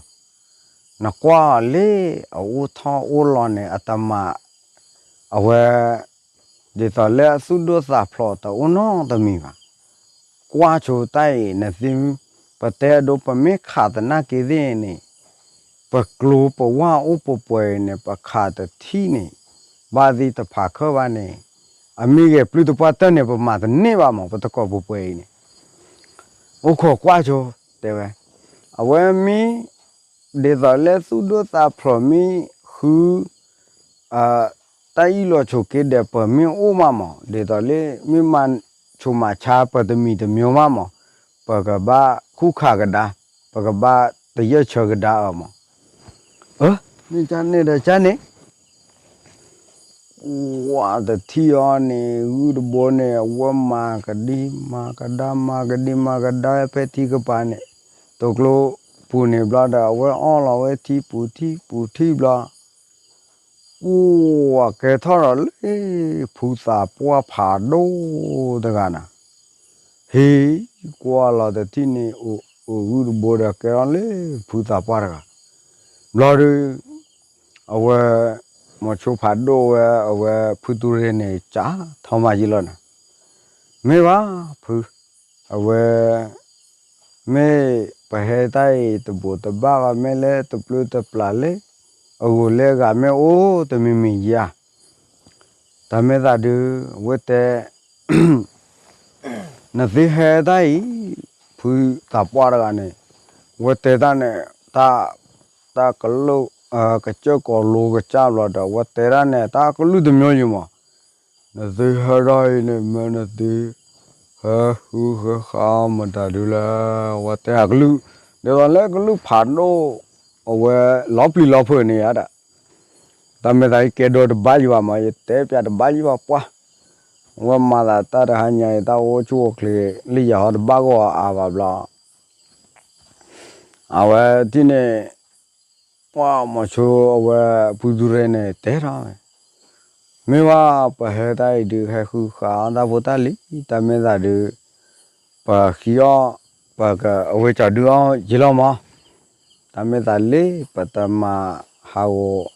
နကွၢ်လၢအအိၣ်ထီၣ်အိၣ်လီၤန့ၣ် အတမၤ အဝဲ ဒ်သိးလၢအသူၣ်ဒိၣ်သးဖျိးတအိၣ်နီတမံၤဘၣ်. ကွၢ် ကွၢ်ဆိတၢ်အံၤ နသ့ၣ်, ပတဲအဒိ ပမ့ၢ်ခးသနာ်က့သ့ၣ်န့ၣ် ပကျိၤပဝၢ်အိၣ်ပှဲၤပှဲၤအံၤန့ၣ် ပခးတထံၣ်န့ၣ် ဘၣ်သ့ၣ်တဖးခၢၣ်ဘၣ်န့ၣ် အမ့ၢ်ဂဲၤပျုၢ်တပှၢ်တၢၢ်န့ၣ် ပမၤတန့ၢ်ဘၣ်မး ပတကိးပှဲၤပှဲၤအံၤန့ၣ် အိၣ်ခိးကွၢ်ဆိ တဲဝဲ, အဝဲမ့ၢ် ဒ်သိးလၢသူၣ်ဒိၣ်သးဖျိးမ့ၢ်ဃု တၢ်အံၣ်လီၤဆိးက့ဒီး ပမ့ၢ်အိၣ်မးမး ဒ်သိးလၢ မ့ၢ်မၤဆိးမၤဆါပတမံၤတမံၤမးမး ပကဘၣ်ခူၣ်ခးကဒါ, ပကဘၣ်တယၢၢ်ဆၢကဒါအီၤမး, မ့ၢ်ကန့ၣ်ဒီးကန့ၣ် ဝါတထံၣ်အီၤန့ၣ် ဂုၢ်တဘိန့ၣ် အဝဲမၤကဒံမၤကဒါ မၤကဒံမၤကဒါဖဲထံကပၤန့ၣ်, တိၤကျိပူၤန့ၣ်ဘျီဒီး အဝဲအီၣ်လီၤဝဲထံပူၤထံပူၤထံဘျီ, အိၣ်ကဲထီၣ်ဒီးလၢ ဖုသးပှၢ်ဖးဒိၣ်တဂၤန့ၣ် ဟ့ၣ်ကွၢ်လီၤတထံၣ်န့ၣ် အိၣ်ဂုၢ်တဘိဒီးကဲထီၣ်လၢ ဖုသးပှၢ်တဂၤ, ဘျီဒီး အဝဲ မိၤဆိဖးဒိၣ်ဝဲ အဝဲဖုသူရ့န့ၣ် စးထီၣ်မၤယံၤလီၤန့ၣ်, မ့ၢ်ဘၣ်ဖု, အဝဲ မ့ၢ်ပဟဲတၢ်အံၤတဘူၣ်တဘၣ်ဘၣ် မ့ၢ်လၢတပျုၢ်တပျၢ်လၢ အဂုၤလၢအဂၤမ့ၢ်အိၣ်တမံၤမံၤယါ, တၢ်မ့ၢ်သးဒုး အဝဲတဲ နသုဟဲတၢ်အံၤ ဖုသးပှၢ်တဂၤန့ၣ် အဝဲတဲတၢ်န့ၣ် တၢ် တၢ်ကလုၢ် ကစၢၢ်ကီၤလိကစၢ်ဘျီဒီး အဝဲတဲတၢ်န့ၣ် တၢ်ကလုၢ်တမျိုးယံၤမး, နသုဟဲတၢ်အံၤန့ၣ် မ့ၢ်နသု ဟဲဃုဃဲဃးအီၤမတၤဒုးလဲၣ်, အဝဲတဲအကလုၢ် ဒ်သိးလၢကလုၢ်ဖးဒိၣ် အဝဲလီၤပျံၤလီၤဖုးန့ၣ်ယါဒီး တၢ်မ့ၢ်သးယကဲဒိတဘၣ်ယံၤဘၣ်မး ယတဲပျးတဘၣ်ယံၤဘၣ်ပှၢ်, အဝဲမၤသးတၢ်တဟါညါအံၤ တၢ်အိၣ်ဆူၣ်အိၣ်ချ့ လၢယၤဟီတဘၣ်ဂီၢ်အါဘၣ်ဘျီ အဝဲထံၣ်န့ၣ် ပှၢ်မီၤဆိအဝဲ ဖုသူရဲန့ၣ် တဲထီၣ်ဝဲ, မ့ၢ်ဝဲပဟဲတၢ်အံၤဒုး ဟဲဃုဃာ်အီၣ်တၢ်ဖိတၢ်လံၤ တၢ်မ့ၢ်သးဒုး ပဃံအီၣ် ပက အဝဲကၠီဒုးအီၣ်ယံာ်လီၤမး, တၢ်မ့ၢ်သးလၢ ပတမၤဟး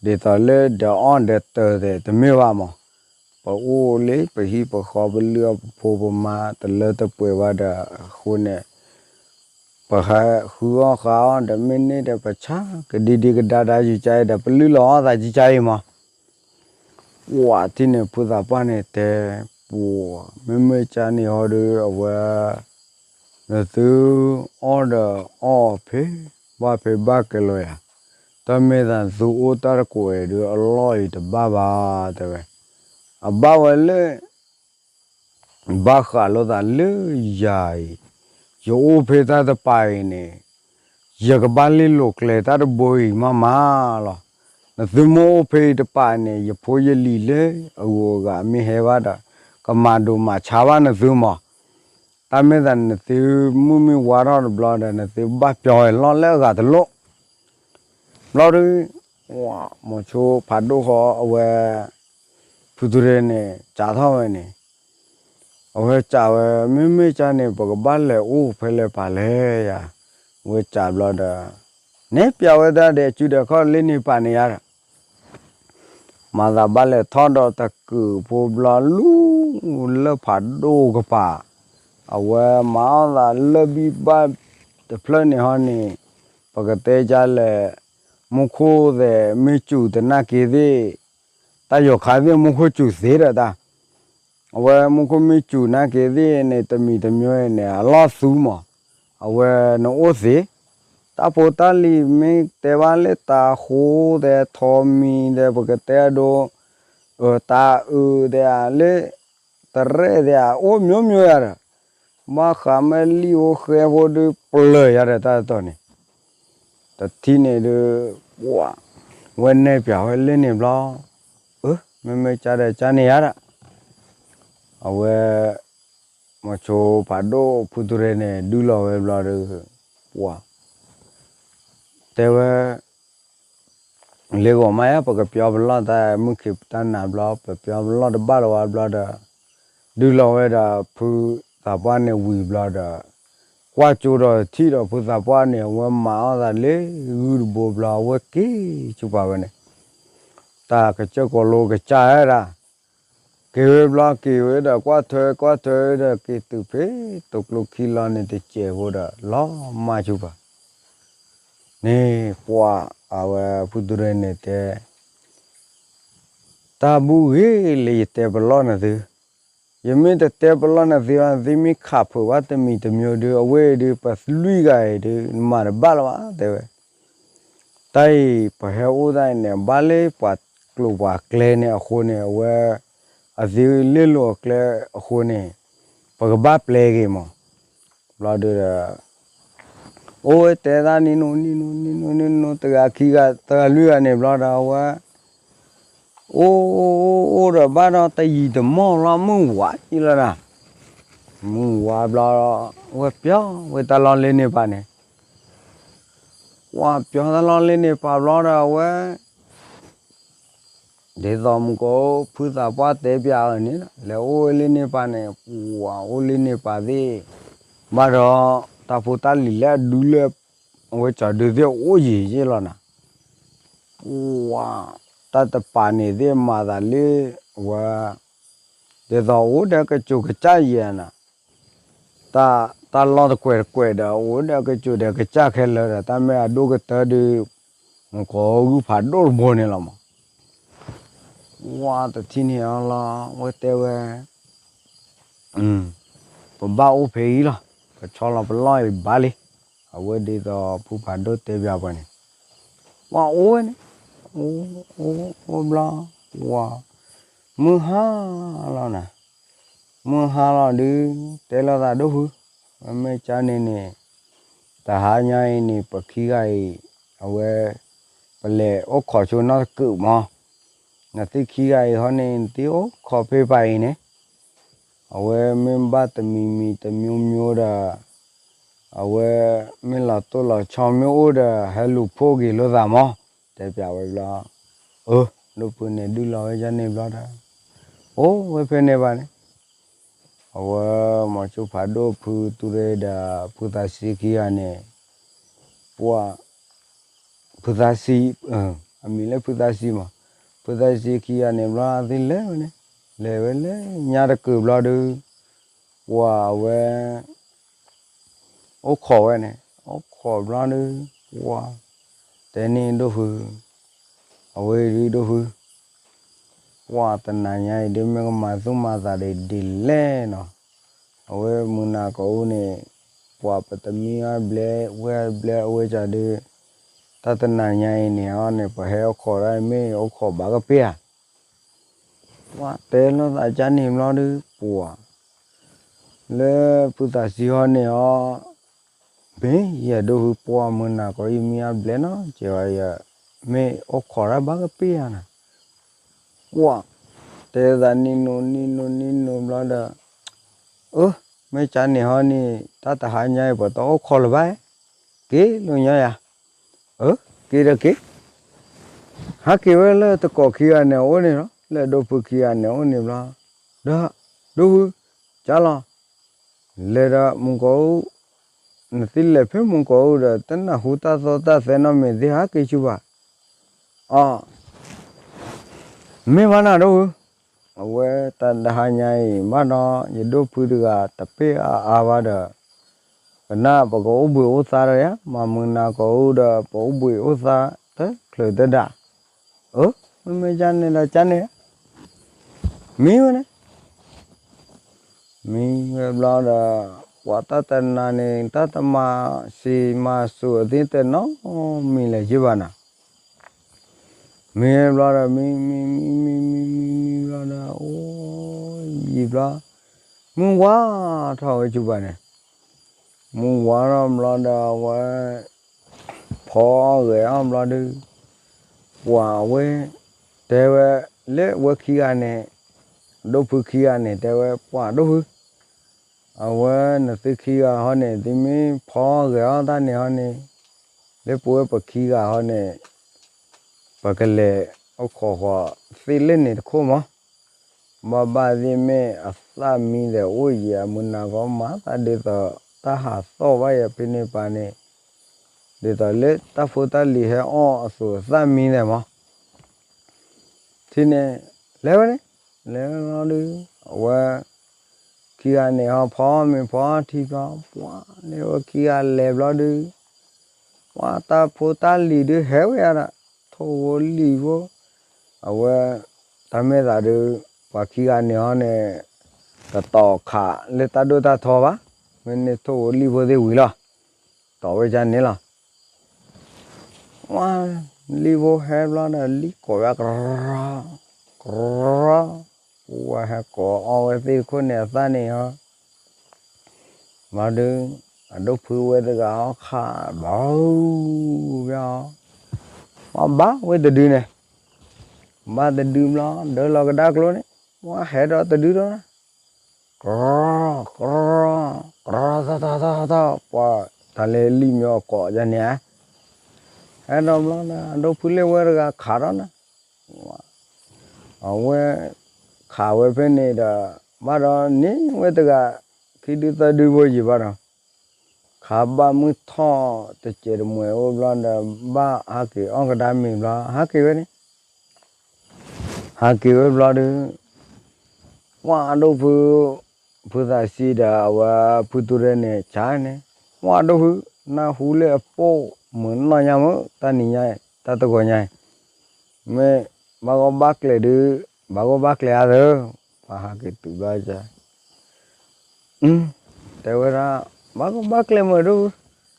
ဂီၤ ဒ်သိးလၢဒီးအီၣ်ဒီးတၢ်သ့ၣ်တမ့ၢ်ဘၣ်မး, ပအိၣ်လၢပဟံၣ်ပဃီ ပလုၢ်အီၣ်ပဖိပမါ တလၢတပှဲၤဘၣ်ဒီးအဃိန့ၣ် ပဟဲဃုအီၣ်ဃာ်အီၣ်ဒီး မ့ၢ်န့ၢ်ဒီးပဆါကဒံဒံကဒါဒါယကါအံၤဒီး ပလုၢ်လီၤအီၣ်သးယကါအံၤမး, ဝဲထံၣ်န့ၣ် ဖုသးပှၢ်န့ၣ်တဲ ပှၤ မ့မ့ၢ်ကါန့ၣ်ဟီဒီး အဝဲ နသုအီၣ်ဒီးအီၣ်ဖဲ ဘၣ်ဖဲဘၣ်ကဲလီၤယၤ, တၢ်မ့ၢ်သးနသုအိၣ်တၢ်တကိးအံၤဒီး အလီၢ်အံၤတဘၣ်ဘၣ် တဲဝဲ, အဘၣ်ဝဲလၢ ဘၣ်ဃးလိာ်သးလၢယၤအံၤ, ယအိၣ်ဖဲတၢ်တပၤအံၤန့ၣ် ယကဘၣ်လ့လိာ်ကျဲတၢ်တဘိအံၤမးမးလီၤ. နသုမ့ၢ်အိၣ်ဖဲအံၤတပၤန့ၣ် ယဖိယလံၤလၢအဂုၤအဂၤမ့ၢ်ဟဲဘၣ်ဒီး ကမၤဒိးမၤဆါဘၣ်နသုမး, တၢ်မ့ၢ်သးနသုမုၢ်မ့ၢ်ဝါထီၣ်တဘျီဒီး နသုဘၣ်ပျီဝဲလီၢ်လၢအဂၤတလိၣ် ဘျီဒီး မိၤဆိဖးဒိၣ်ဃီအဝဲ ဖုသူရဲန့ၣ် စးထီၣ်ဝဲန့ၣ် အဝဲစံးဝဲ မ့မ့ၢ်ကါန့ၣ် ပကဘၣ်လဲၤအိၣ်ဖဲလဲၣ်ပာ်လဲၣ်ယၤ, အဝဲစံးဘျီဒီး နဲၣ်ပျးဝဲဒၣ်ဒီး စုဒီးခီၣ်လ့န့ၣ်ပာ်န့ၣ်ယါဒီး မၤသးဘၣ်လဲၤထီၣ်ဒီးတကုာ်ဖိဘျီလူၤလၢဖးဒိၣ်ကပၤ, အဝဲမၤအီၣ်သးလၢဘံၣ်ဘၣ်တဖျၢၣ်န့ၣ်ဟီန့ၣ်, ပကတဲဒ်လဲၣ်, မူခိၣ်သ့ၣ်မ့ၢ်စူၤသနာ်က့သ့ၣ်, တၢ်ယီၤခါသ့ၣ်မူခိၣ်စူၤသ့ဒီးတၢ် အဝဲမူခိၣ်မ့ၢ်စူၤနာ်က့သ့ၣ်န့ၣ် တမံၤတမံၤန့ၣ် အလီၢ်သူမး, အဝဲနအိၣ်သ့, တၢ်ဖိတၢ်လံၤမ့ၢ်တဲဘၣ်လၢတၤဟိသဲး ထိးမံၤသဲး ပကတဲအဒိ, တၤအုးသဲးဧါ လၢတရဲၣ်သဲးဧါ အိၣ်မျိုးမျိုးယၤဒီး, ဘၣ်ဃးမ့ၢ်လံၣ်ဖိဃဲဖိဒုးပျၢၤယၤဒီးတၢ်တတီၤန့ၣ် တထံၣ်န့ၣ်ဒုး ပှၤ ဝဲနဲၣ်ပၠးဝဲလၢန့ၣ်ဘျီ, အၢ မ့မ့ၢ်ကါဒီးကါန့ၣ်ယါဒီး, အဝဲ မိၤဆိဖးဒိၣ်ဖုသူရဲန့ၣ် ဒုးလီၤဝဲဘျီဒီး ပှၤ တဲဝဲ လ့ဂီၤမးယါ ပကပျီပလီၢ်တၢ် မုၢ်ခံးတၢ်နၤဘျီ ပပျီပလီၢ်တဘၣ်လၢၤဝဲဘျီဒီး ဒုးလီၤဝဲဒီးဖုသးပှၢ်န့ၣ်ဝံၤဘျီဒီး ကွၢ်ကၠိဒီးထံၣ်ဒီးဖုသးပှၢ်န့ၣ် အဝဲမၤအီၣ်သးလၢဂုၢ်တဘိဘျီ အဝဲက့ၤဆူပာ်ဝဲန့ၣ် တၢ်ကစၢၢ်ကီၤလိကစၢ်ဝဲဒၣ် က့ၤဝဲဘျီက့ၤဝဲဒီးကွၢ်ထွဲကွၢ်ထွဲဒီးက့ၤတုၤဖဲတိၤကျိခံလီၤန့ၣ်တစဲးဖိဒီးလီၤမၢ်ဆူၣ်ပၤ န့ၣ်ပှၤအဝဲဖုတူၢ်ရ့ၣ်န့ၣ်တဲ တၢ်ဘူၣ်ဂ့ၤလၢယတဲပလီၢ်နသု, ယမ့ၢ်တတဲပလီၢ်နသုဘၣ် နသုမ့ၢ်ခးဖုးဘၣ်တမံၤတမံၤဒုး အဝဲအံၤဒုး ပလွံၢ်ဂၤအံၤဒုး နမၤတဘၣ်လၢၤဘၣ် တဲဝဲ. တၢ်အံၤပဟဲအိၣ်တၢ်အံၤန့ၣ် ဘၣ်လၢပှၤကျိၤပှၤကျဲန့ၣ်အဃိန့ၣ် အဝဲ အသ့လ့ၣ်လိာ်အကျဲအဃိန့ၣ် ပကဘၣ်ပျဲက့ၤမး ဘျီဒုးဒီး အိၣ်ဝဲတဲတၢ်နံၤနိနံၤနိနံၤနိနံၤနိ တဂၤခံဂၤ တဂၤလွံၢ်ဂၤန့ၣ်ဘျီဒီး အဝဲ အိၣ်အိၣ်အိၣ်ဒီးဘၣ်ဒီးတယံာ်တမီၢ်ဘျီ မုၢ်ဝါအံၤလီၤဒီး မုၢ်ဝါဘျီ ဝဲပျီဝဲတၢ်လီၢ်လ့န့ၢ်ပၤန့ၣ် ဝဲပျီတၢ်လီၢ်လ့န့ၢ်ပၤဘျီဒီး အဝဲ ဒ်သိးမုၢ်ကီး ဖုသးပှၢ်တဲပၠးအီၤန့ၣ် လဲၤအိၣ်ဝဲလ့န့ၢ်ပၤန့ၣ် ပှၤအိၣ်လ့န့ၢ်ပၤသ့ၣ် ဘၣ်ဒီး တၢ်ဖိတၢ်လံၤလၢအဒုလၢ အဝဲကၠီၤဒုသ့ၣ်အိၣ်ယံာ်ယံာ်လီၤနၤ ပှၤ တၢ်တပၤန့ၣ်သ့ၣ်မၤသးလၢ အဝဲ ဒ်သိးအိၣ်ဒီးကစိၤကစၢ်ယဲၢ်နၤ တၢ်လီၢ်တကွဲးတကွဲးဒီး အိၣ်ဒီးကစိၤဒီးကစၢ်ခဲလၢာ်ဒီး တၢ်မ့ၢ်အဒိၣ်ကတၢၢ်ဒီး မုၢ်ကီးဂုၢ်ဖးဒိၣ်တဘိန့ၣ်လီၤမး ဝဲတထံၣ်န့ၣ်အီၤလီၤ ဝဲတဲဝဲ ပဘၣ်အိၣ်ဖဲအံၤလီၤ ပဆီလီၤပလီၢ်အံၤဘၣ်လံ အဝဲဒ်သိးဖုဖးဒိၣ်တဲပၠးပှၤန့ၣ် ပှၤအိၣ်ဝဲန့ၣ် အိၣ်အိၣ်အိၣ်ဘျီ ပှၤ မုၢ်ဟါလီၤနၤ မုၢ်ဟါလီၤဒုး တဲလိာ်သးဒိၣ်ဖု မ့ၢ်ကၢန့ၣ်န့ၣ် တဟါညါအံၤန့ၣ် ပခံဂၤအံၤ အဝဲ ပလဲၤအိၣ်ခိးဆိနီတကုာ်မး နသုခံဂၤအံၤဟီန့ၣ် နသုအိၣ်ခိးဖဲပၤအံၤန့ၣ် အဝဲမ့ၢ်ဘၣ်တမံၤမံၤတမျိုးမျိုးဒီး အဝဲမ့ၢ်လီၤတိၢ်လီၤဆီမ့ၢ်အိၣ်ဒီး ဟဲလူၤဖှိၣ်က့ၤလိာ်သးမး တဲပၠးဝဲဘျီ အၢ ဒိၣ်ဖုန့ၣ်ဒုးလီၤဝဲဒ်န့ၣ်ဘျီဒီး အိၣ်ဝဲဖဲန့ၣ်ဘၣ်န့ၣ် အဝဲမိၤဆိဖးဒိၣ်ဖုတူၢ်ရ့ၣ်ဒီး ဖုသးစံခံဂၤန့ၣ် ပှၤ ဖုသးစံ အမံၤလၢဖုသးစံမး ဖုသးစံခံဂၤန့ၣ်ဘျီသ့ၣ်လဲၤဝဲန့ၣ် လဲၤဝဲလၢညါတကုာ်ဘျီဒုး ပှၤအဝဲ အိၣ်ခိးဝဲန့ၣ် အိၣ်ခိးဘျီဒုး ပှၤ တဲန့ၢ်ဒိၣ်ဖု အဝဲဒုးဒိၣ်ဖု ပှၤတနၤညါအံၤဒုး မ့ၢ်ကမၤသူၣ်မၤသးဒ်လဲၣ်နီၤ အဝဲမုၢ်နၤကအိၣ်န့ၣ် ပှၤပတမံအါဘျဲ ဝဲဘျဲအဝဲကၢ်ဒုး တၢ်တနၤညါအံၤန့ၣ်အီၤန့ၣ် ပဟဲအိၣ်ခိးဒၣ်မ့ၢ်အိၣ်ခိးဘၣ်ကပ့ၢ်ဧါ ပှၤတဲလိာ်သးကၢ်န့ၣ်ဘျီဒုး ပှၤ လၢဖုသးစံဟီန့ၣ်အီၤ မ့ၢ်ယဒိၣ်ဖုပှၤမုၢ်နၤကီး ယမံအါဘျဲနီၤ ကဲဝဲယ မ့ၢ်အိၣ်ခိးဒၣ်ဘၣ်ကပ့ၢ်ဧါနၤ ပှၤ တဲသးနံၤနိနံၤနိနံၤနိဘျီဒီး အၢ မ့ၢ်ကၢ်န့ၣ်ဟီန့ၣ် တၢ်တဟါညါအံၤ ပတအိၣ်ခိးလၢၤဘၣ် က့ၤလိာ်ညီယၤ အၢ က့ၤဒီးက့ၤ ဟးက့ၤဝဲလၢတကိးခံဂၤန့ၣ်အအိၣ်န့ၣ်လီၤ လၢဒိၣ်ဖုခံဂၤန့ၣ်အအိၣ်န့ၣ်ဘျီ ဒီး ဒိၣ်ဖု ကၢ်လီၤ လဲၤဒီးမုၢ်ကီးအူ နသုလဲၤဖဲမုၢ်ကီးအူဒီး တနၢ်ဟူတၢ်သီတၢ်သဲနီတမံၤသ့ၣ် ဟးက့ၤဆူဘၣ် အီ မ့ၢ်ဘၣ်နၤဒိၣ်ဖု အဝဲတၢ်တဟါညါအံၤ ဘၣ်ဒီး ယဒိၣ်ဖုတဂၤတပ့ၢ်အါအါဘၣ်ဒီး ကနၣ်ပကအိၣ်ဘှံးအိၣ်သါဒီးယၤ မၤမုၢ်နၤကီးအူဒီး ပအိၣ်ဘှံးအိၣ်သါတချုးတဒၣ် အၢ မ့မ့ၢ်ကၢ်န့ၣ်ဒီးကၢ်န့ၣ် မံဝဲန့ၣ် မံဝဲဘျီဒီး ပှၤတၢ်တနၤန့ၣ် တၢ်တမၤစံးမၤစိၤအသ့ၣ်တနီၤမံၤလဲၣ်ယဘၣ်နၤ မံဝဲဘျီဒီး မံ မံ မံ မံ မံ မံ မံဘျီဒီး အိၣ်ယံာ်ဘျီ မုၢ်ဝါထီၣ်ဝဲဆူဘၣ်န့ၣ် မုၢ်ဝါထီၣ်ဘျီဒီး အဝဲ ဖီဂဲၤအီၣ်ဘျီဒုး ပှၤအဝဲ တဲဝဲ လၢဝဲခံဂၤန့ၣ် ဒိၣ်ဖုခံဂၤန့ၣ် တဲဝဲ ပှၤဒိၣ်ဖု အဝဲနသုခံဂၤဟီန့ၣ် သုမ့ၢ်ဖီဂဲၤအီၣ်တၢ်န့ၣ်ဟီန့ၣ် လၢပဝဲပခံဂၤဟီန့ၣ် ပကလဲၤအိၣ်ခိးဃီၤသ့ၣ်လၢန့ၣ်တခိၣ်မး ဘၣ်ဘၣ်သ့ၣ်မ့ၢ်အသၣ်မံဒီးအိၣ်ယံာ် အမုၢ်နၤကီးမၤသးဒ်သိး တၢ်ဟးသီၣ်ဘၣ်ယၤဖဲန့ၣ်ပၤန့ၣ် ဒ်သိးလၢတၢ်ဖိတၢ်လံၤဟဲအီၣ်အသိးအသၣ်မံဒီးမး ထံၣ်န့ၣ် လဲၤဝဲန့ၣ် လဲၤလီၤဒုး အဝဲ ခံဂၤန့ၣ်ဟီ ဖီမ့ၤဖီထံဘျီ ပှၤန့ၣ်ဝဲခံဂၤလဲၤဘျီဒုး ပှၤတၢ်ဖိတၢ်လံၤဒုးဟဲဝဲယါဒီး ထိၣ်ဖိလံၤဖိ အဝဲ တၢ်မဲာ်သးဒုး ပှၤခံဂၤန့ၣ်ဟီန့ၣ် တတီၢ်ခးလၢတၢ်ဒိၣ်တၢ်ထီဘၣ် မ့ၢ်န့ၢ်ထိၣ်ဖိလံၤဖိသ့ၣ်ဝံၤလီၤ တီၢ်ဝဲဒ်န့ၣ်လီၤ ဝါ လံၣ်ဖိဟဲဘျီဒီး လံၣ်ကိးဝဲကရီ ကရီ ပှၤဟဲကိးအီၣ်ဝဲသ့ၣ်တခိၣ်န့ၣ် အသၣ်န့ၣ်ဟီ ဘျီဒုး အဒိၣ်ဖုဝဲတဂၤအီၣ်ခး ဘီ ဘျီ ပှၤဘၣ်ဝဲတဒုန့ၣ် ဘၣ်တဒုဘျီ ဒၢလီၤကဒါကျိန့ၣ် ပှၤဟဲဒီးတဒုဒီး ကရီ ကရီ ကရီ ထီၣ်ထီၣ်ထီၣ်ထီၣ် ပှၤတၢ်လဲၤလံၣ်မ့ၢ်အကိးယါန့ၣ်ဧါ ဟဲဒီးဘျီဒီး အဒိၣ်ဖုလၢဝဲတဂၤခးဒီးနၤ အဝဲ ခးဝဲဖဲန့ၣ်ဒီး ဘၣ်ဒီးန့ၢ်ဝဲတဂၤ ခံဒုသၢဒုဖိယံာ်ဘၣ်ဒီး ခးဘၣ်မုၢ်ထီၣ်တစဲးတမှဲၤအိၣ်ဘျီဒီး ဘၣ်ဟးက့ၤအီၣ်ကဒါမ့ၤဘျီ ဟးက့ၤဝဲန့ၣ် ဟးက့ၤဝဲဘျီဒီး ပှၤအဒိၣ်ဖု ဖုသးစံဒီး အဝဲဖုတူၢ်ရဲၣ်န့ၣ် ဆါန့ၣ် ပှၤအဒိၣ်ဖု နၢ်ဟူလၢအပိာ်မုၣ်နီၢ်ညါမ့ၢ် တၢ်နံၤညါ တၢ်တဂီၤညါ မ့ၢ်ဘၣ်ဂီၢ်ဘၣ်ကျဲၤဒုး ဘၣ်ဂီၢ်ဘၣ်ကျဲၤအါသၢ ပှၤဟးက့ၤတုၤဘျီက တဲဝဲဒၣ် ဘၣ်ဂီၢ်ဘၣ်ကျဲၤမ့ၢ်ဒိၣ်ဖု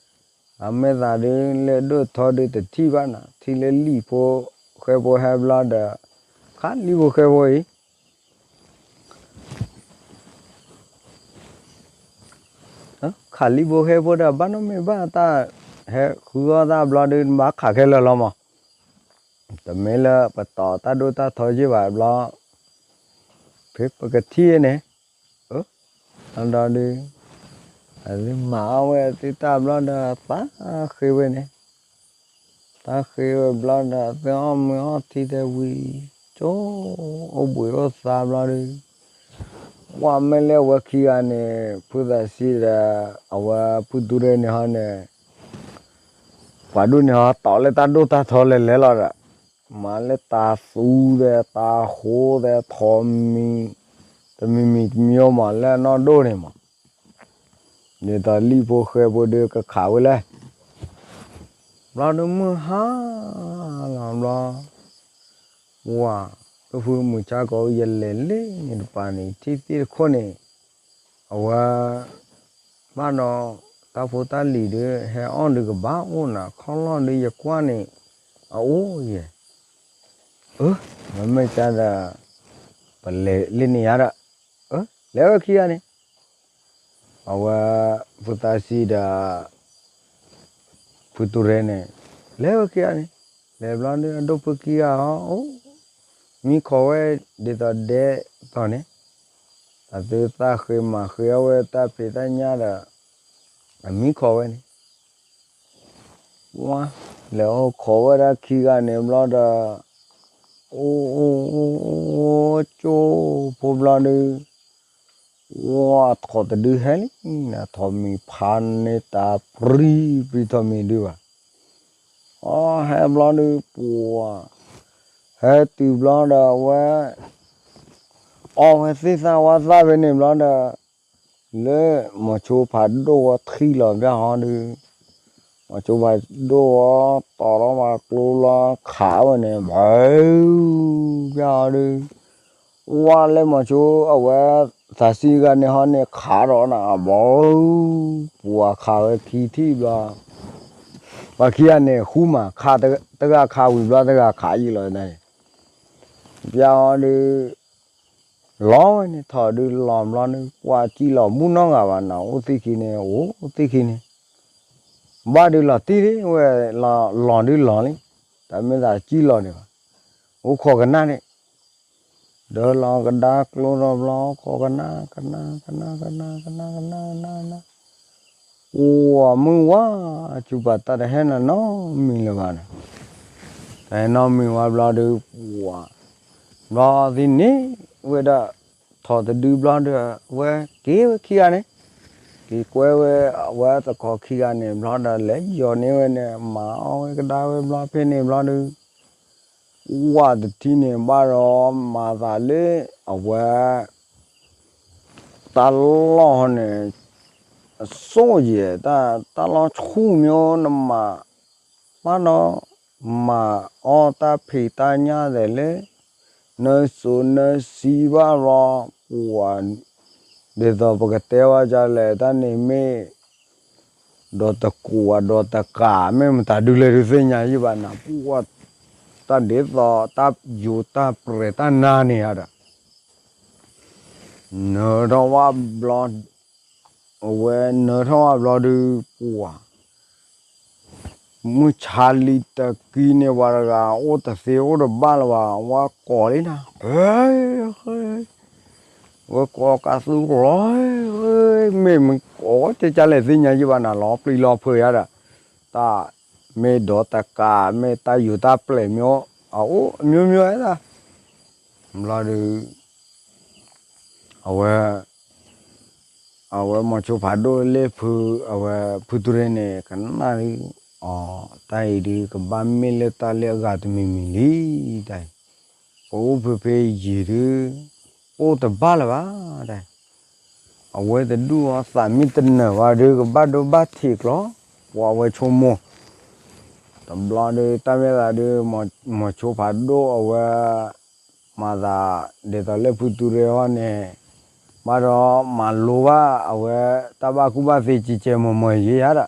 အမဲာ်သးဒုး လၢဒိၣ်ထီဒုးတထံၣ်ဘၣ်နၤ ထံၣ်လၢလံၣ်ဖိ ဃဲဖိဟဲဘျီဒီး ခးလံၣ်ဖိဃဲဖိအံၤ ခးလံၣ်ဖိဃဲဖိဒီး ဘၣ်နီတမံၤဘၣ်တၢ် ဟဲဃုအီၣ်တၢ်ဘျီဒုး ဘၣ်ခးခဲလၢာ်လီၤမး တမ့ၢ်လၢပတီၢ်တၢ်ဒိၣ်တၢ်ထီယ့ၢ်ဘၣ်ဘျီ ဖဲပကထံၣ်န့ၣ် အဒီဒုး အသုမၤအီၣ်ဝဲအသုတၢ်ဘျီဒီး သးဃ့ဝဲန့ၣ် သးဃ့ဝဲဘျီဒီး သုအီၣ်မ့ၤအီၣ်ထံတဲဝံၤ ကၠိ အိၣ်ဘှံးအိၣ်သါဘျီဒုး ပှၤမ့ၢ်လၢအဝဲခံဂၤန့ၣ် ဖုသးစံဒီး အဝဲဖုတူၢ်ရဲၣ်န့ၣ်ဟီန့ၣ် ပှၤဒိၣ်န့ၣ်ဟီ တီၢ်လၢတၢ်ဒိၣ်တၢ်ထီလဲၤလဲၤလီၤဒီး မၤလၢတၢ်သူသဲး တၢ်ဃိသဲး ထိးမံၤ တမံၤမံၤတမံၤမး လၢအနီၢ်ဒိၣ်န့ၣ်မး ဒ်သိးလံၣ်ဖိဃဲဖိဒုးကခးဝဲလဲၣ် ဘျီဒုးမုၢ်ဟါလီၤဘျီ ဝၤ ဒိၣ်ဖုမုၢ်ဆါကီး ယလဲၤလ့န့ၣ်တပၤန့ၣ် ထံၣ်သ့ၣ်တခိၣ်န့ၣ် အဝဲ ဘၣ်ဒီး တၢ်ဖိတၢ်လံၤဒုး ဟဲအီၣ်ဒုးကဘၣ်အိၣ်နၤ ခီၣ်လီၢ်ဒုးယကွၢ်န့ၣ် အအိၣ်ယဲၢ် အၢ မ့မ့ၢ်ကဒီး ပလဲၤလ့န့ၣ်ယါဒီး အၢ လဲၤဝဲခံဂၤန့ၣ် အဝဲ ဖုသးစံဒီး ဖုတူၢ်ရဲၣ်န့ၣ် လဲၤဝဲခံဂၤန့ၣ် လဲၤဘျီဒုး အဒိၣ်ဖုခံဂၤဟီ အိၣ် မံခိးဝဲ ဒ်သိးဒဲးသိးန့ၣ် အသုသၣ်ဃ့မၤဃ့အီၣ်ဝဲတၢ်ဖံးတၢ်ညၣ်ဒီး အမံခိးဝဲန့ၣ် ဝါ လဲၤအိၣ်ခိးဝဲဒၣ်ခံဂၤန့ၣ်ဘျီဒီး အိၣ် အိၣ် အိၣ် အိၣ် ကၠိဖိဘျီဒုး ဝါ ထိးတဒုဟဲလံ နထိးမံၤဖးန့ၢ်တၢ်ပြံပြံထိးမံၤဒုးဘၣ် အီ ဟဲဘျီဒုး ပှၤ ဟဲတုၤဘျီဒီးအဝဲ အီဝဲသ့ၣ်သၣ်ဝါသၣ်ဖဲန့ၣ်ဘျီဒီး လၢမီၤဆိဖးဒိၣ်ဝဲထံၣ်လီၤဘၣ်ဟီဒုး မီၤဆိဖးဒိၣ်ဝဲတီၤထီၣ်ဘၣ်ကျိလီၤခးဝဲန့ၣ် ဘၣ် ဘၣ်ဟီဒုး ဝါလၢမီၤဆိအဝဲ သးစံဂၤန့ၣ်ဟီန့ၣ် ခးဒီးနၤ ဘၣ် ပှၤခးဝဲခံထံၣ်ဘျီ ပှၤခံဂၤန့ၣ် ဃူမး ခးတဂၤခးဝံၤဘျီ တဂၤခးယံာ်လီၤန့ၣ် ပျၢ်အီၤဒုး လီၤဝဲန့ၣ် ထိးဒုးလီၤဘျီန့ၣ် ပှၤစံၣ်လီၤဘူၣ်နီတဂၤဘၣ်နၤ အိၣ်သ့ၣ်ခံန့ၣ် အိၣ်သ့ၣ်ခံန့ၣ် ဘၣ်ဒုးလီၤတံၢ်လံ ဝဲ လီၤဒုးလီၤလံ တၢ်မ့ၢ်သးစံၣ်လီၤဒံးဘၣ် အိၣ်ခိးကနၣ်န့ၣ် ဒၢလီၤကဒါကျိဒီးဘျီ ခိးကနၣ် ကနၣ် ကနၣ် ကနၣ် ကနၣ် ကနၣ် ကနၣ် ကနၣ် အိၣ်မုၢ်ဝါ စူၤပာ်တၢ်တဟဲနၤနီတမံၤလၢၤဘၣ်န့ၣ် တဟဲနီတမံၤဝါဘျီဒုး ပှၤ ဘျီသံန့ၣ် ဝဲဒၣ် ထိးတဒုဘျီဒီး ဝဲက့ၤဝဲခံဂၤန့ၣ် က့ၤကွဲဝဲ အဝဲသကိးခံဂၤန့ၣ်ဘျီဒီး လဲၤယီၤန့ၢ်ဝဲန့ၣ် မၤအီၣ်ဝဲကဒါဝဲဘျီဖဲန့ၣ်ဘျီဒုး ပှၢ်တထံၣ်န့ၣ်ဘၣ်ဒီး မၤသးလၢ အဝဲ တၢ်လီၢ်န့ၣ် အစိၣ်ယဲၢ် တၢ်လီၢ်ဆူၣ်မ့ၢ်နမၤ ဘၣ်ဒီး မၤအီၣ်တၢ်ဖံးတၢ်ညၣ်သဲးလၢ နစိၤနစံဘၣ်လီၤ ပှၢ် ဒ်သိးပကတဲဝဲဒ်လဲၣ် တၢ်န့ၣ်မ့ၢ် ဒီးတကူးဝဲဒီးတကး မ့ၢ်မတၤဒုလဲၣ်ဒုးသ့ၣ်ညါယံၣ်ဘၣ်နၤ ပှၢ် တၢ်ဒ်သိးတၢ်ယိၤတၢ်ပြဲၤတၢ်နါန့ၣ်ဧါဒီး နၢထီၣ်ဝဲဘျီ အဝဲနၢထီၣ်ဝဲဘျီဒုး ပှၢ် မုၢ်ဆါလံတကံန့ၣ် ပှၤတဂၤအိၣ်တသ့အိၣ်တဘၣ်လၢၤဘၣ် ဝဲကိးလံနၤ ဝဲကိးကးသူလီၤ မ့ၢ်မကိးကကၢ်လဲၣ်သ့ၣ်ညါယံၣ်ဘၣ်နၤ လီၤပျံၤလီၤဖုးယါဒီး တၢ်မ့ၢ်ဒီးတကး မ့ၢ်တၢ်ယိၤတၢ်ပျဲၤမ့ၢ် အအိၣ်အမျိုးမျိုး ဘျီဒုး အဝဲ အဝဲမိၤဆိဖးဒိၣ်လၢဖု အဝဲဖုတူၢ်ရ့ၣ်န့ၣ် ကနၣ်ဒုး အီၤ တၢ်အံၤဒုး ကဘၣ်မ့ၢ်လၢတၢ်လၢအဂၤတမံၤမံၤလံ တၢ်အံၤ ပအိၣ်ဖုဖဲယံာ်ဒုး အိၣ်တဘၣ်လၢၤဘၣ် တၢ်အံၤ အဝဲတဒူၣ်အသးမ့ၢ်တနၢၤဘၣ်ဒုး ကဘၣ်ဒိဘၣ်ထံးကျီ ပှၤဝဲဆိကမိၣ် တဘျီဒုး တၢ်မ့ၢ်သးဒုး မိၤဆိဖးဒိၣ်အဝဲ မၤသး ဒ်သိးလၢဖုတူၢ်ရ့ၣ်ဟီန့ၣ် ဘၣ်ဒီးမၤလိဘၣ်အဝဲ တၢ်ဘၣ်ကူၣ်ဘၣ်သ့ ကဲကဲမီၤမီၤယဲယါ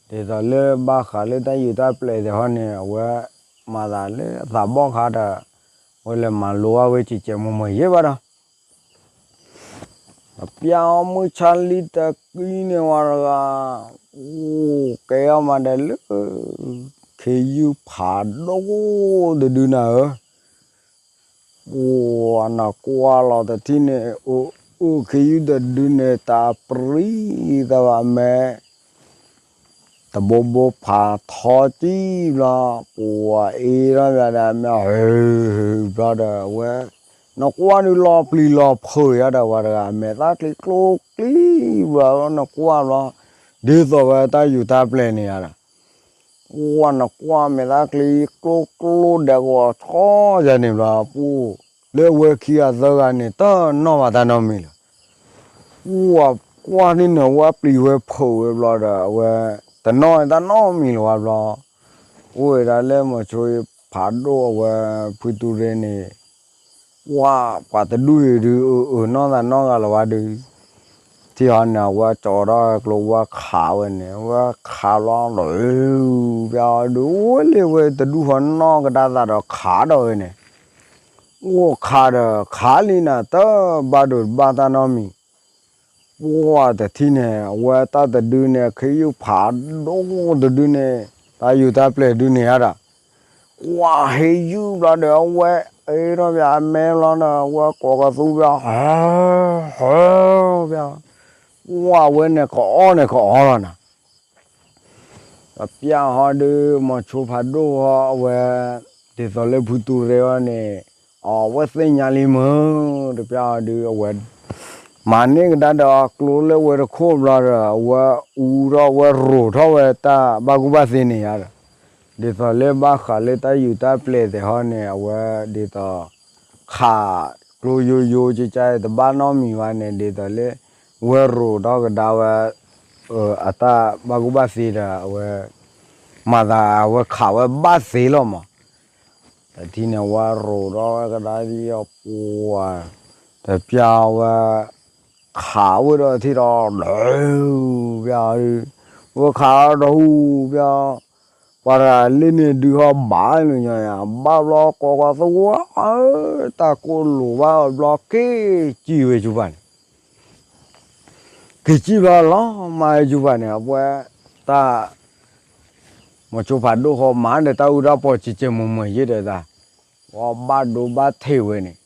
ဒီး ဒ်သိးလၢဘၣ်ဃးလၢတၢ်ယိၤတၢ်ပျဲၤသ့ၣ်ဟီန့ၣ် အဝဲ မၤသးလၢအသးဘီၣ်ခါဒီး အဝဲလဲၤမၤလိဘၣ်ဝဲ ကဲကဲမီၤမီၤယဲဘၣ်ဒီး ပျၢ်အီၤမုၢ်ဆါလံတကံန့ၣ်ဝဲတဂၤ အိၣ်ကဲအီၤမးဒီးလၢ ခ့ယုၢ်ဖးဒိၣ်တဒုနၤဧၢ, ပှၤနကွၢ်လီၤတထံၣ်န့ၣ် အိၣ်ခ့ယုၢ်တဒုန့ၣ် တၢ်ပြံသးဘၣ်မဲ တဘိဘိဖးထီကံၢ်ဘျီ ပှၤအ့ထီၣ်ဘၣ်ဒီး မ့ၢ်ဟၢဘျီဒီး အဝဲ နကွၢ်ဒုးလီၤပျံၤလီၤဖုးယါဒီး ပှၤတဂၤ မဲာ်သၣ်ချံကျိကျံဘျီ နကွၢ်ဘျီ ဒ်သိးဝဲတၢ်ယူၤတၢ်ပျဲၤန့ၣ်ယါဒီး ပှၤနကွၢ်မဲာ်သၣ်ချံကျိကျိဒဲးကဝီၤဆီယါန့ၣ်ဘျီ ပှၤ လၢအဝဲခံဂၤသၢဂၤန့ၣ် တနီၣ်ဘၣ်တၢ်နီတမံၤလၢၤ ပှၤကွၢ်န့ၣ်နၢၤ ဝဲပျံၤဝဲဖုးဝဲဘျီဒီး အဝဲ တနီၣ်တၢ်နီတမံၤလၢၤဝဲဘျီ အိၣ်ဝဲဒၣ်လၢမိၤဆိဖးဒိၣ်အဝဲ ဖုတူၢ်ရ့ၣ်န့ၣ် ပှၤ ပှၤတဒူၣ်အံၤဒုး အၢၣ်နီၢ်သးနီတဂၤလၢၤဝဲဒုး ထံၣ်ဟီန့ၣ် အဝဲကၠီထီၣ်ကျိ ဝဲခးဝဲန့ၣ် ဝဲခးဘျီဒီး ပျၢ်အီၤဒုး အိၣ်လၢဝဲတဒူၣ်ဃီနီၢ်ကဒါသးဒီးခးဒီးဝဲန့ၣ် အိၣ်ခးဒီးခးလံနၤ တဘၣ်ဒိးတဘၣ်တၢ်နီတမံၤ ပှၤတထံၣ်န့ၣ် အဝဲတၢ်တဒုန့ၣ် ခ့ယုၢ်ဖးဒိၣ်တဒုန့ၣ် တၢ်ယူၤတၢ်ပျဲၤဒုန့ၣ်ဧါဒီး ကွၢ်ဟ့ယုၢ်ဘျီဒီး အဝဲအ့ထီၣ်ဘၣ်အမဲဘျီဒီး အဝဲကိးကသူဘၣ် ဟၢဘၣ် ကွၢ်ဝဲန့ၣ်ကအီၣ်န့ၣ်ကအီလီၤနၤ ပျၢ်ဟီဒုး မိၤဆိဖးဒိၣ်ဟီ အဝဲ ဒ်သိးလၢဖုတူၢ်ရ့ၣ်အီၤန့ၣ် အဝဲသ့ၣ်ညါလံမုၢ် တပျၢ်ဟီဒုး အဝဲ မၤန့ၢ်ကဒါဒီးအကျိလၢဝဲတခိၣ်ဘျီဒီး အဝဲအူထီၣ်ဝဲရိးထီၣ်ဝဲတၢ်ဘၣ်ကူၣ်ဘၣ်သ့န့ၣ်ဧါဒီး ဒ်သိးလၢဘၣ်ဃးလၢတၢ်ယူၤတၢ်ပျဲၤသ့ၣ်ဟီန့ၣ် အဝဲဒ်သိး ခးကျိယိယိကကါ တဘၣ်နီတမံၤဘၣ်န့ၣ် ဒ်သိးလၢ ဝဲရိးထီၣ်ကဒါဝဲ အတၢ်ဘၣ်ကူၣ်ဘၣ်သ့ဒီး အဝဲ မၤသးအဝဲခးဝဲဘၣ်သ့လီၤမး တထံၣ်န့ၣ် ဝဲရိးထီၣ်ဝဲကဒါဒ်အပှၤ တပျၢ်ဝဲ ခးဝဲဒီးထံၣ်ဒီး ပျၢ် ဝဲခးဒီးဟူပျၢ် ပှၤတဂၤလၢန့ၣ်ဒုးဟီဘၣ်လၢညါ ဘၣ်ဘျီကိးကသူဝဲ တၢ်ကိၢ်လိာ်ဘၣ်ဘျီက့ၤစံၣ်ဝဲဆူပၢ်န့ၣ် က့ၤစံၣ်ဘျီလီၤမးဆူပၢ်န့ၣ် အဝဲ တၢ် မိၤဆိဖးဒိၣ်ဃီမၤဒီးတၢ်အူတၢ်ပီၤကကဲမီၤမီၤယဲဒီးတၢ် ဝဲဘၣ်ဒိဘၣ်ထံးဝဲန့ၣ်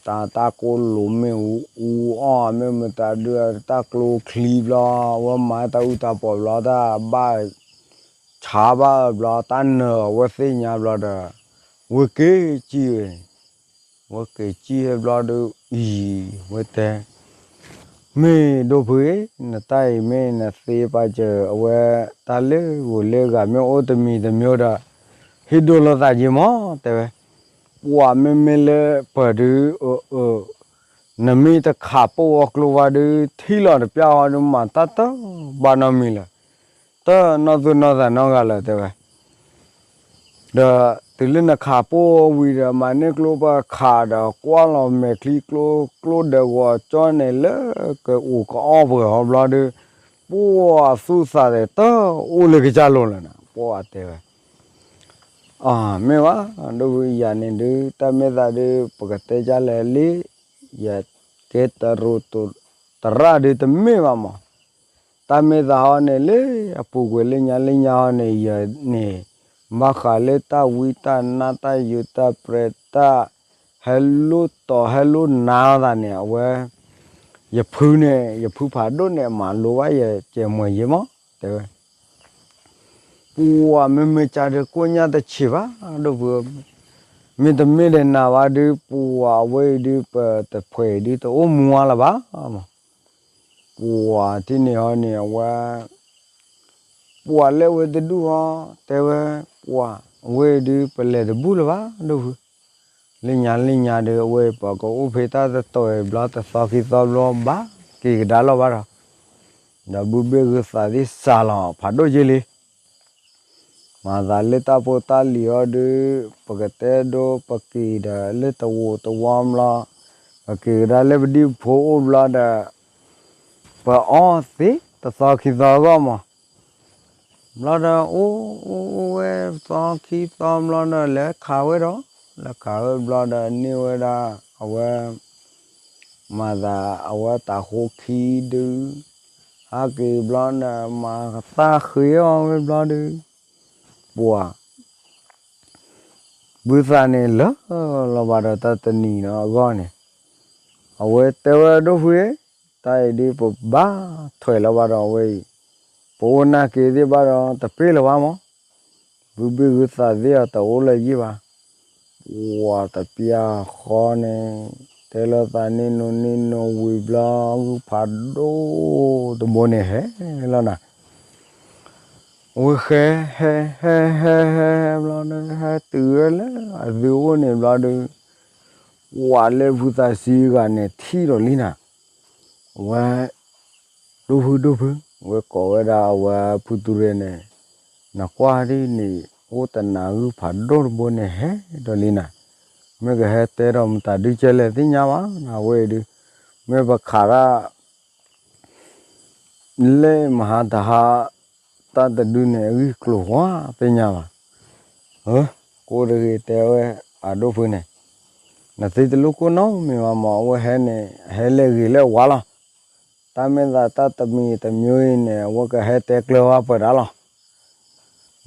တၢ်ကိၢ်လိာ်မ့ၣ်အူအီၣ်မ့ၢ်မတၤဒုး တၢ်ကျိချံဘျီ ဝဲမၤတၢ်အူတၢ်ပီၤဘျီ တၢ်ဘၣ်ဆါဘၣ်ဘျီ တၢ်နၢၤအဝဲသ့ၣ်ညါဘျီဒီး ဝဲက့ၤစံၣ်ဝဲန့ၣ် ဝဲက့ၤစံၣ်ဟဲဘျီဒီး အံၤ ဝဲတဲ မ့ၢ်ဒိၣ်ဖုဧၢ နတၢ်အံၤမ့ၢ်နသ့ပာ်စၢၤ အဝဲတၢ်လၢဂိၤလၢဂၤမ့ၢ်အိၣ်တမံၤတမံၤဒီး ဟ့ၣ်ဒိၣ်လိာ်သးယ့မး တဲဝဲ, ပှၤမ့မ့ၢ်လၢပၢၤဒုး အၢ အၢ နမ့ၢ်တခးပိၢ်အီၤကျိဘၣ်ဒုး ထံၣ်လီၤတပျၢ်အီၤဒုး မၤတၢ်တဘၣ်နီတမံၤလၢၤ, တနီၢ်သူၣ်နီၢ်သးနီတဂၤလၢၤ တဲဝဲ. ဒီးတုၤလၢနခးပိၢ်ဝံၤဒီး မၤန့ၢ်ကျိပခးဒီး ကွၢ်လီၤမဲာ်ချံကျိ ကျိဒီးဂီၤကၠီန့ၣ် လၢကအိၣ်ကအီၣ်ပှဲၤဟီဘျီဒုး ပှၤသူၣ်သးသဲးတအိၣ်လၢကစၢ်လိၤလၢၤနၤ ပှၤတဲဝဲ. အမ့ၢ်ဘၣ် ဒိၣ်ဖုယၤန့ၣ်ဒုး တၢ်မ့ၢ်သးဒုး ပကတဲဒ်လဲၣ်လံ, ယကဲတရူးတရၣ်ဒုးတမ့ၢ်ဘၣ်မး, တၢ်မ့ၢ်သးဟီန့ၣ် လၢအပူၤကွံာ်လၢညါလၢညါဟီန့ၣ် ယန့ၣ် ဘၣ်ဃးလၢတၢ်ဝံတၢ်နါတၢ်ယိၤတၢ်ပြဲၤတၢ် ဟဲလိၣ်တီၤဟဲလိၣ်နါသးန့ၣ် အဝဲ ယဖုန့ၣ် ယဖုဖးဒိၣ်န့ၣ် အမၤလိဘၣ်ယကဲမွဲယ့မး တဲဝဲ. ပှၤမ့မ့ၢ်ကါဒုးကိၣ်ညါတဆံးဘၣ် ဒိၣ်ဖု, မ့တမ့ၢ်ဒီးနၤဘၣ်ဒုး ပှၤအဝဲအံၤဒုး ပတဖှဲးအံၤဒုးတအိၣ်မူအါလၢၤဘၣ်မး, ပှၤထံၣ်န့ၢ်ဟီန့ၣ် အဝဲ ပှၤလၢအဝဲတဒူၣ်ဟီ တဲဝဲ, ပှၤအဝဲအံၤဒုး ပလဲၤတဘူၣ်လၢၤဘၣ် ဒိၣ်ဖု, လၢညါလၢညါဒုး အဝဲအံၤပှၤကအိၣ်ဖဲတၢ်တတီၤအံၤဘျီ တသီခံသီဘျီ ဘၣ်က့ၤကဒါလီၤဘၣ်ဒီး, ဒီးဘုဘ့ၣ်ဂုၤသးသ့ၣ်စှၤလီၤဖးဒိၣ်က့လံ မၤသးလၢတၢ်ဖိတၢ်လံၤအီၤဒုး ပကတဲဒိပက့ၤဒီးလၢတဝီတဝီဘျီ, ပက့ၤကဒါလၢပဒံၣ်ဖိအိၣ်ဘျီဒီး, ပအီသ့တသီခံသီအဂီၢ်မး, ဘျီဒီး အိၣ်အိၣ်အိၣ်ဝဲသီခံသီဘျီဒီး လဲၤခးဝဲဒီး, လဲၤခးဝဲဘျီဒီးန့ၢ်ဝဲဒၣ် အဝဲ မၤသးအဝဲတၢ်ဃိခံဒုး, ဟဲက့ၤဘျီဒီး မၤသးဃ့အီၤဝဲဘျီဒုး, ပှၤ ဘုသးန့ၣ်လၢလီၤဘၣ်ဒီးတၢ်တနံၤနီၤအဂီၢ်န့ၣ်, အဝဲတဲဝဲဒိၣ်ဖု, တၢ်အံၤဒုးပဘၣ်ထွဲးလီၤဘၣ်ဒီးအဝဲအံၤ, ပအိၣ်နာ်က့ၤသ့ၣ်ဘၣ်ဒီးတပ့ၢ်လၢၤဘၣ်မး, ဘုဘ့ၣ်ဂုၤသးသ့ၣ်အီၤတအိၣ်လၢၤယံၣ်ဘၣ်, ပှၤတပျၢ်ဃီန့ၣ်, တဲလိာ်သးန့ၣ်နိၤန့ၣ်နိၤဝံၤဘျီ ဂုၢ်ဖးဒိၣ်တဘိန့ၣ်ဟဲလီၤနၤ အဝဲဟဲ ဟဲ ဟဲ ဟဲ ဟဲ ဟဲဘျီဒီး ဟဲတုၤဝဲလၢအသုအိၣ်န့ၣ်ဘျီဒီး, ပှၤလၢဖုသးစံဂၤန့ၣ်ထံၣ်ဒီးလံနၤ, အဝဲ ဒိၣ်ဖုဒိၣ်ဖု, အဝဲကိးဝဲဒၣ်အဝဲဖုတူၤရဲၣ်န့ၣ်, နကွၢ်ဒ်န့ၣ် အိၣ်တနၤဂုၢ်ဖးဒိၣ်တဘိန့ၣ်ဟဲဒီးလံနၤ, မ့ၢ်ကဟဲတဲဒီးမတၤဒုကဲလဲၣ်သ့ၣ်ညါဘၣ်နၤ အဝဲအံၤဒုး, မ့ၢ်ပခးတၢ် လၢမဟါတဟါ တၢ်တဒုန့ၣ် အဂံၢ်ကျိၤဝါသ့ၣ်ညါဘၣ်. ကိးတဂ့ၤတဲဝဲ အဒိၣ်ဖုန့ၣ်, နသ့တလိၣ်ကိၢ်နီတမံၤဘၣ်မး အဝဲဟဲန့ၣ် ဟဲလၢဂ့ၤလၢဝါလီၤ. တၢ်မ့ၢ်သးတၢ်တမံၤတမံၤအံၤန့ၣ် အဝဲကဟဲတဲကျၢၤဝဲပှဲၤဒၣ်လီၤ.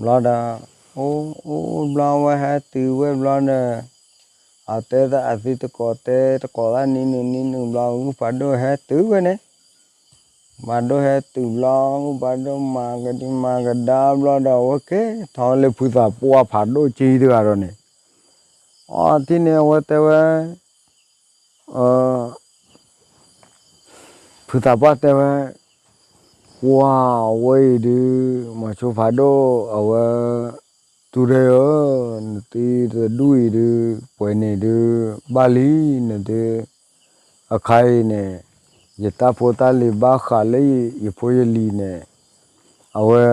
ဘျီဒီး အိၣ်အိၣ်ဘျီဝဲဟဲတုၤဝဲဘျီဒီး, အတဲတၢ်အသံတကိးတဲတကိးသၣ်နံၤနုၤနံၤနုၤဘျီ ဂုၢ်ဖးဒိၣ်ဟဲတုၤဝဲန့ၣ်, ဖးဒိၣ်ဟဲတုၤဘျီ ဂုၢ်ဖးဒိၣ်မၤကဒံမၤကဒါဘျီဒီး အဝဲကဲထီၣ်လၢဖုသးပှၢ်ဖးဒိၣ်ကံတဂၤဒီးန့ၣ်, အထံၣ်န့ၣ်အဝဲတဲဝဲ ဖုသးပှၢ်တဲဝဲ, ကွၢ်ဝဲအံၤဒုး မီၤဆိဖးဒိၣ် အဝဲ တူၢ်ရဲၣ်ဧၢ, နသုတဒူၣ်အံၤဒုး ပှဲၤန့ၣ်ဒုး ဘၣ်လံ နသု အခါအံၤန့ၣ် ယတၢ်ဖိတၢ်လံၤဘၣ်ဃးလၢယဖိယလံၤန့ၣ် အဝဲ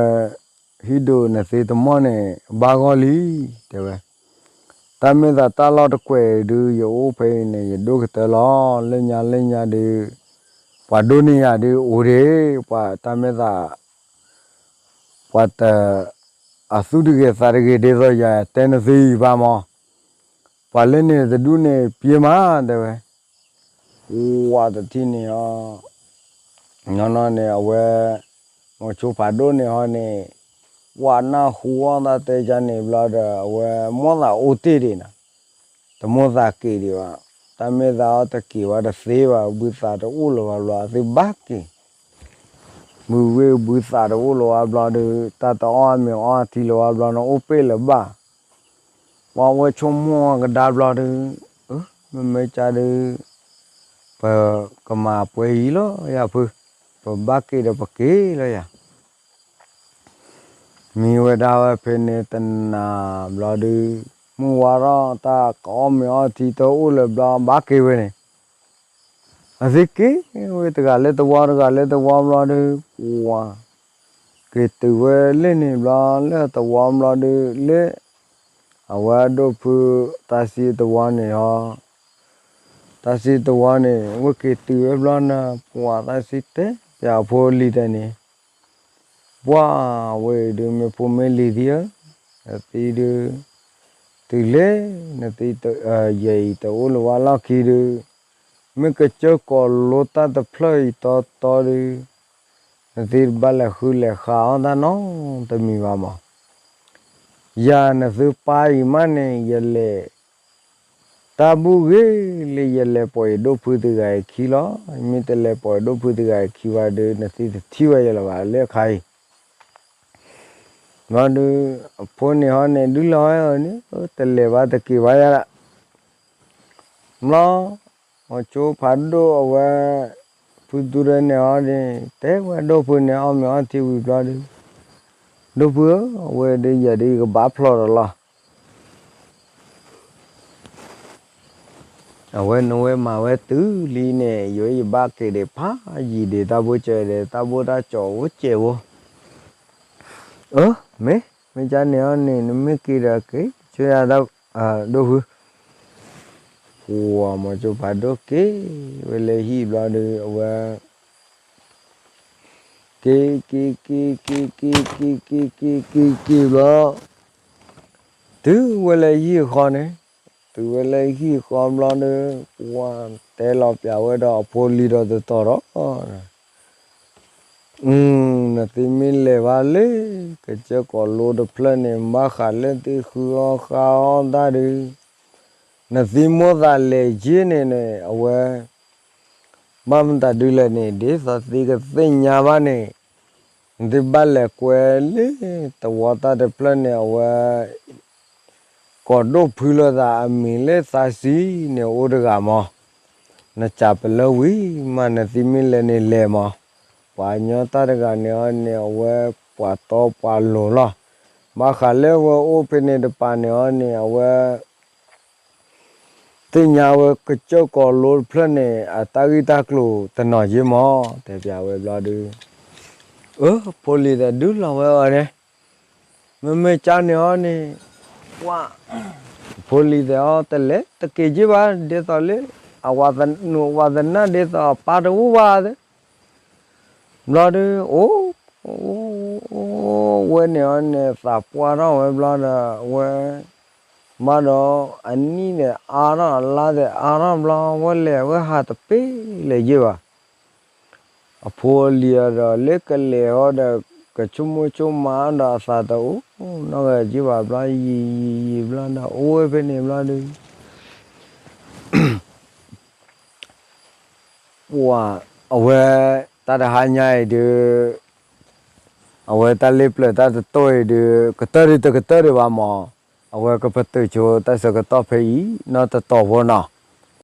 ဟံၣ်ဒိးနသ့တမီၢ်န့ၣ် ဘၣ်ဂီၢ်လံ တဲဝဲ. တၢ်မ့ၢ်သးတၢ်လီၢ်တကွဲးဒုး ယအိၣ်ဖဲအံၤန့ၣ် ယဒိၣ်ကတၢၢ်လီၤ. လၢညါလၢညါဒုး ပှၤဒိၣ်န့ၢ်ယၤဒုး အိၣ်ဒံး ပှၤတၢ်မ့ၢ်သး ပှၤတ အသူၣ်တဂ့ၤသးတဂ့ၤ ဒ်သိးယတဲနသုအံၤဘၣ်မး, ပှၤလၢန့ၣ်တဒူၣ်န့ၣ် ပျ့ၤမး တဲဝဲ. ဝၤတထံၣ်န့ၣ်အီၤ နီၢ်နီၢ်န့ၣ် အဝဲ မီၤဆိဖးဒိၣ်န့ၣ်ဟီန့ၣ် ပှၤနၢ်ဟူအီၣ်တၢ်တဲကါန့ၣ်ဘျီဒီး အဝဲမိၣ်သးအိၣ်တ့ၢ်ဒံးနၤ, တမိၣ်သးက့ၤဒံးဘၣ်. တၢ်မ့ၢ်သးအီၤတက့ၤဝဲတသ့ဘၣ် ဘုသးတအိၣ်လၢၤဘၣ်ဘျီ အသုဘၣ်က့ၤ မုၢ်ဝ့ၢ်ဘုသးတအိၣ်လၢၤဘၣ်ဘျီဒီး တၢ်တအီၣ်မ့ၤအီထံလၢၤဘၣ်ဘျီန့ၣ် အိၣ်ပ့ၢ်လၢၤဘၣ်. ပှၤဝဲဆိကမိၣ်ကဒါဘျီဒီး မ့မ့ၢ်ကါဒုး ပကမၤပှဲၤအံၤလီၤယၤဖု, ပဘၣ်က့ၤဒီးပက့ၤလီၤယၤ. မံဝဲဒၣ်ဝဲဖဲန့ၣ်တနၤဘျီဒုး, မုၢ်ဝါထီၣ်တၢ်ကအီၣ်မ့ၤအီထံတအိၣ်လၢၤဘျီ ဘၣ်က့ၤဝဲန့ၣ်, အသ့က့ၤဝဲတဂၤလၢတဝီ တဂၤလၢတဝီဘျီဒုး, ပှၤက့ၤတုၤဝဲလၢန့ၣ်ဘျီ လၢတဝီဘျီဒုး လၢ အဝဲဒိၣ်ဖုတၢ်စံးတဝီန့ၣ်ဟီ, တၢ်စံးတဝီန့ၣ် ဝဲက့ၤတုၤဝဲဘျီန့ၣ် ပှၤတၢ်စံးတဲပၠးအဖိအလံၤတဲန့ၣ်, ပှၤဝဲအံၤဒုး မ့ၢ်ဖိမ့ၢ်လံၤသံဧၢ, နသံဒုး တုၤလၢ နသံ ယဲအံၤတအိၣ်လၢၤဝဲလီၢ်ခံဒုး, မ့ၢ်ကစၢၢ်ကီးလိတၢ်တဖျၢၣ်အံၤတီတီဒုး, နသံတဘၣ်လဲၤဃုလဲၤဃါအီၣ်တၢ်နီတမံၤဘၣ်မး. ယၤနသုပၢ်အံၤမးန့ၣ် ယလဲၤ တၢ်ဘူၣ်ဂ့ၤလၢယလဲၤပိာ်ယဒိၣ်ဖုတဂၤအံၤခံလီၤ. မ့ၢ်တလဲၤပိာ်ယဒိၣ်ဖုတဂၤအံၤခံဘၣ်ဒုး နသံတထံၣ်ဝဲယလၢၤဘၣ်လၢအခါအံၤ ဘျီဒုး အဖိန့ၣ်ဟီန့ၣ် ဒုးလီၤဝဲအီၤန့ၣ် တလဲၤဘၣ်တက့ၤဘၣ်ယၤဒၣ် ဘျီ မိၤကၠိဖးဒိၣ်အဝဲ ဖုသူရဲန့ၣ်ဟီန့ၣ် တဲဝဲဒိၣ်ဖုန့ၣ် အီၣ်မ့ၤအီထံဝံၤဘျီဒုး, ဒိၣ်ဖုဧၢ, အဝဲဒုးယဲဒုးယကဘၣ်ဖျီၣ်ဒီးလီၤ အဝဲနဝဲမၤဝဲတုၤလံန့ၣ် ယဝဲယဘၣ်က့ၤဒံးဖးယံာ်ဒံး တၢ်ဘိကၠီၤဒံး တၢ်ဘိတၢ်ကၠီၤအိၣ်ကဲးဝဲ, အၢ မ့ၢ် မ့ၢ်ကန့ၣ်အီၤန့ၣ် နမ့ၢ်က့ၤဒီးက့ၤ ကၠိယၤ ဒိၣ်ဖု ပှၤမိၤကၠိဖးဒိၣ်က့ၤဝဲလၢဟံၣ်ဘျီဒုး အဝဲ က့ၤ က့ၤ က့ၤ က့ၤ က့ၤ က့ၤ က့ၤ က့ၤ က့ၤ က့ၤ ဘျီ တုၤဝဲလၢဟံၣ်ဃီန့ၣ်, တုၤဝဲလၢဟံၣ်ဃီဘျီဒုး ပှၤတဲလီၤပၠးဝဲဒီးအဖိလံၤဒီးတတီၤဒီး နသံမ့ၢ်လဲၤဘၣ်လၢ ကစၢၢ်ကီးလိတဖျၢၣ်န့ၣ် ဘၣ်ဃးလၢသ့ၣ်ဃုအီၣ်ဃါအီၣ်တၢ်ဒုး, နသံမိၢ်သးလဲၤယ့ၢ်န့ၣ်န့ၣ် အဝဲ ဘၣ်မတၤဒုလဲၣ်န့ၣ် ဒ်သိးသ့ကသ့ၣ်ညါဘၣ်န့ၣ်, နသံဘၣ်လဲၤကွဲလၢ တဝီတၢ်တဖျၢၣ်န့ၣ် အဝဲ ကိးဒိၣ်ဖုလိာ်သးအမံၤလၢသးစံန့ၣ်အိၣ်တဂၤမး, နစးပလၢဝံၤမး နသံမ့ၢ်လဲၤန့ၣ်လဲၤမး, ပှၤကညီတၢ်တဂၤန့ၣ်အီၤန့ၣ် အဝဲပှၤတီပှၤလိၤလီၤ, ဘၣ်ဃးလၢအဝဲအိၣ်ဖဲန့ၣ်တပၤန့ၣ်အီၤန့ၣ် အဝဲ သ့ၣ်ညါဝဲကစၢၢ်ကီးလိတဖျၢၣ်န့ၣ် အတၢ်ဂံၢ်တၢ်ကျိၤတနီၤယ့ၢ်မး တဲပၠးဝဲဘျီဒုး, အၢ ဖိလံၤသးဒုးလီၤဝဲအီၤန့ၣ်, မ့မ့ၢ်ကန့ၣ်အီၤန့ၣ်, ပှၤ ဖိလံၤသးအီၤတလဲၤတက့ၤယ့ၢ်ဘၣ် ဒ်သိးလၢ အဝၤသနၢၣ်ဒ်သိးအပၢ်တအိၣ်ဘၣ်သ့ၣ် ဘျီဒုး အိၣ် ဝဲန့ၣ်အီၤန့ၣ် သးပှၢ်ထီၣ်ဝဲဘျီဒီး ဝဲ ဘၣ်ဒီး အနံၣ်ဒီးအါထီၣ် အလါဒီးအါထီၣ်ဘျီ ဝဲလဲၤဝဲဟးတပ့ၢ်လၢၤယ့ၢ်ဘၣ်. အဖိအလံၤအီၤဒီး လၢကလဲၤအီၤဒီး ကဆိကမိၣ်ဆိကမးဒီး အသးတအိၣ်နီတဂၤယ့ၢ်ဘၣ်ဘျီ ယံာ်ယံာ်ယံာ်ဘျီဒီး အိၣ်ဝဲဖဲန့ၣ်ဘျီဒုး ပှၤ အဝဲ တၢ်တဟါညါအံၤဒုး အဝဲတၢ်လ့ပျၢၤတၢ်တတိၢ်အံၤဒုး ကတၢၢ်ဒုးတကတၢၢ်ဒံးဘၣ်မး, အဝဲကပတုာ်ဆိတၢ်ဆၢကတီၢ်ဖဲအံၤ နီတတီၤဖိနီၤ,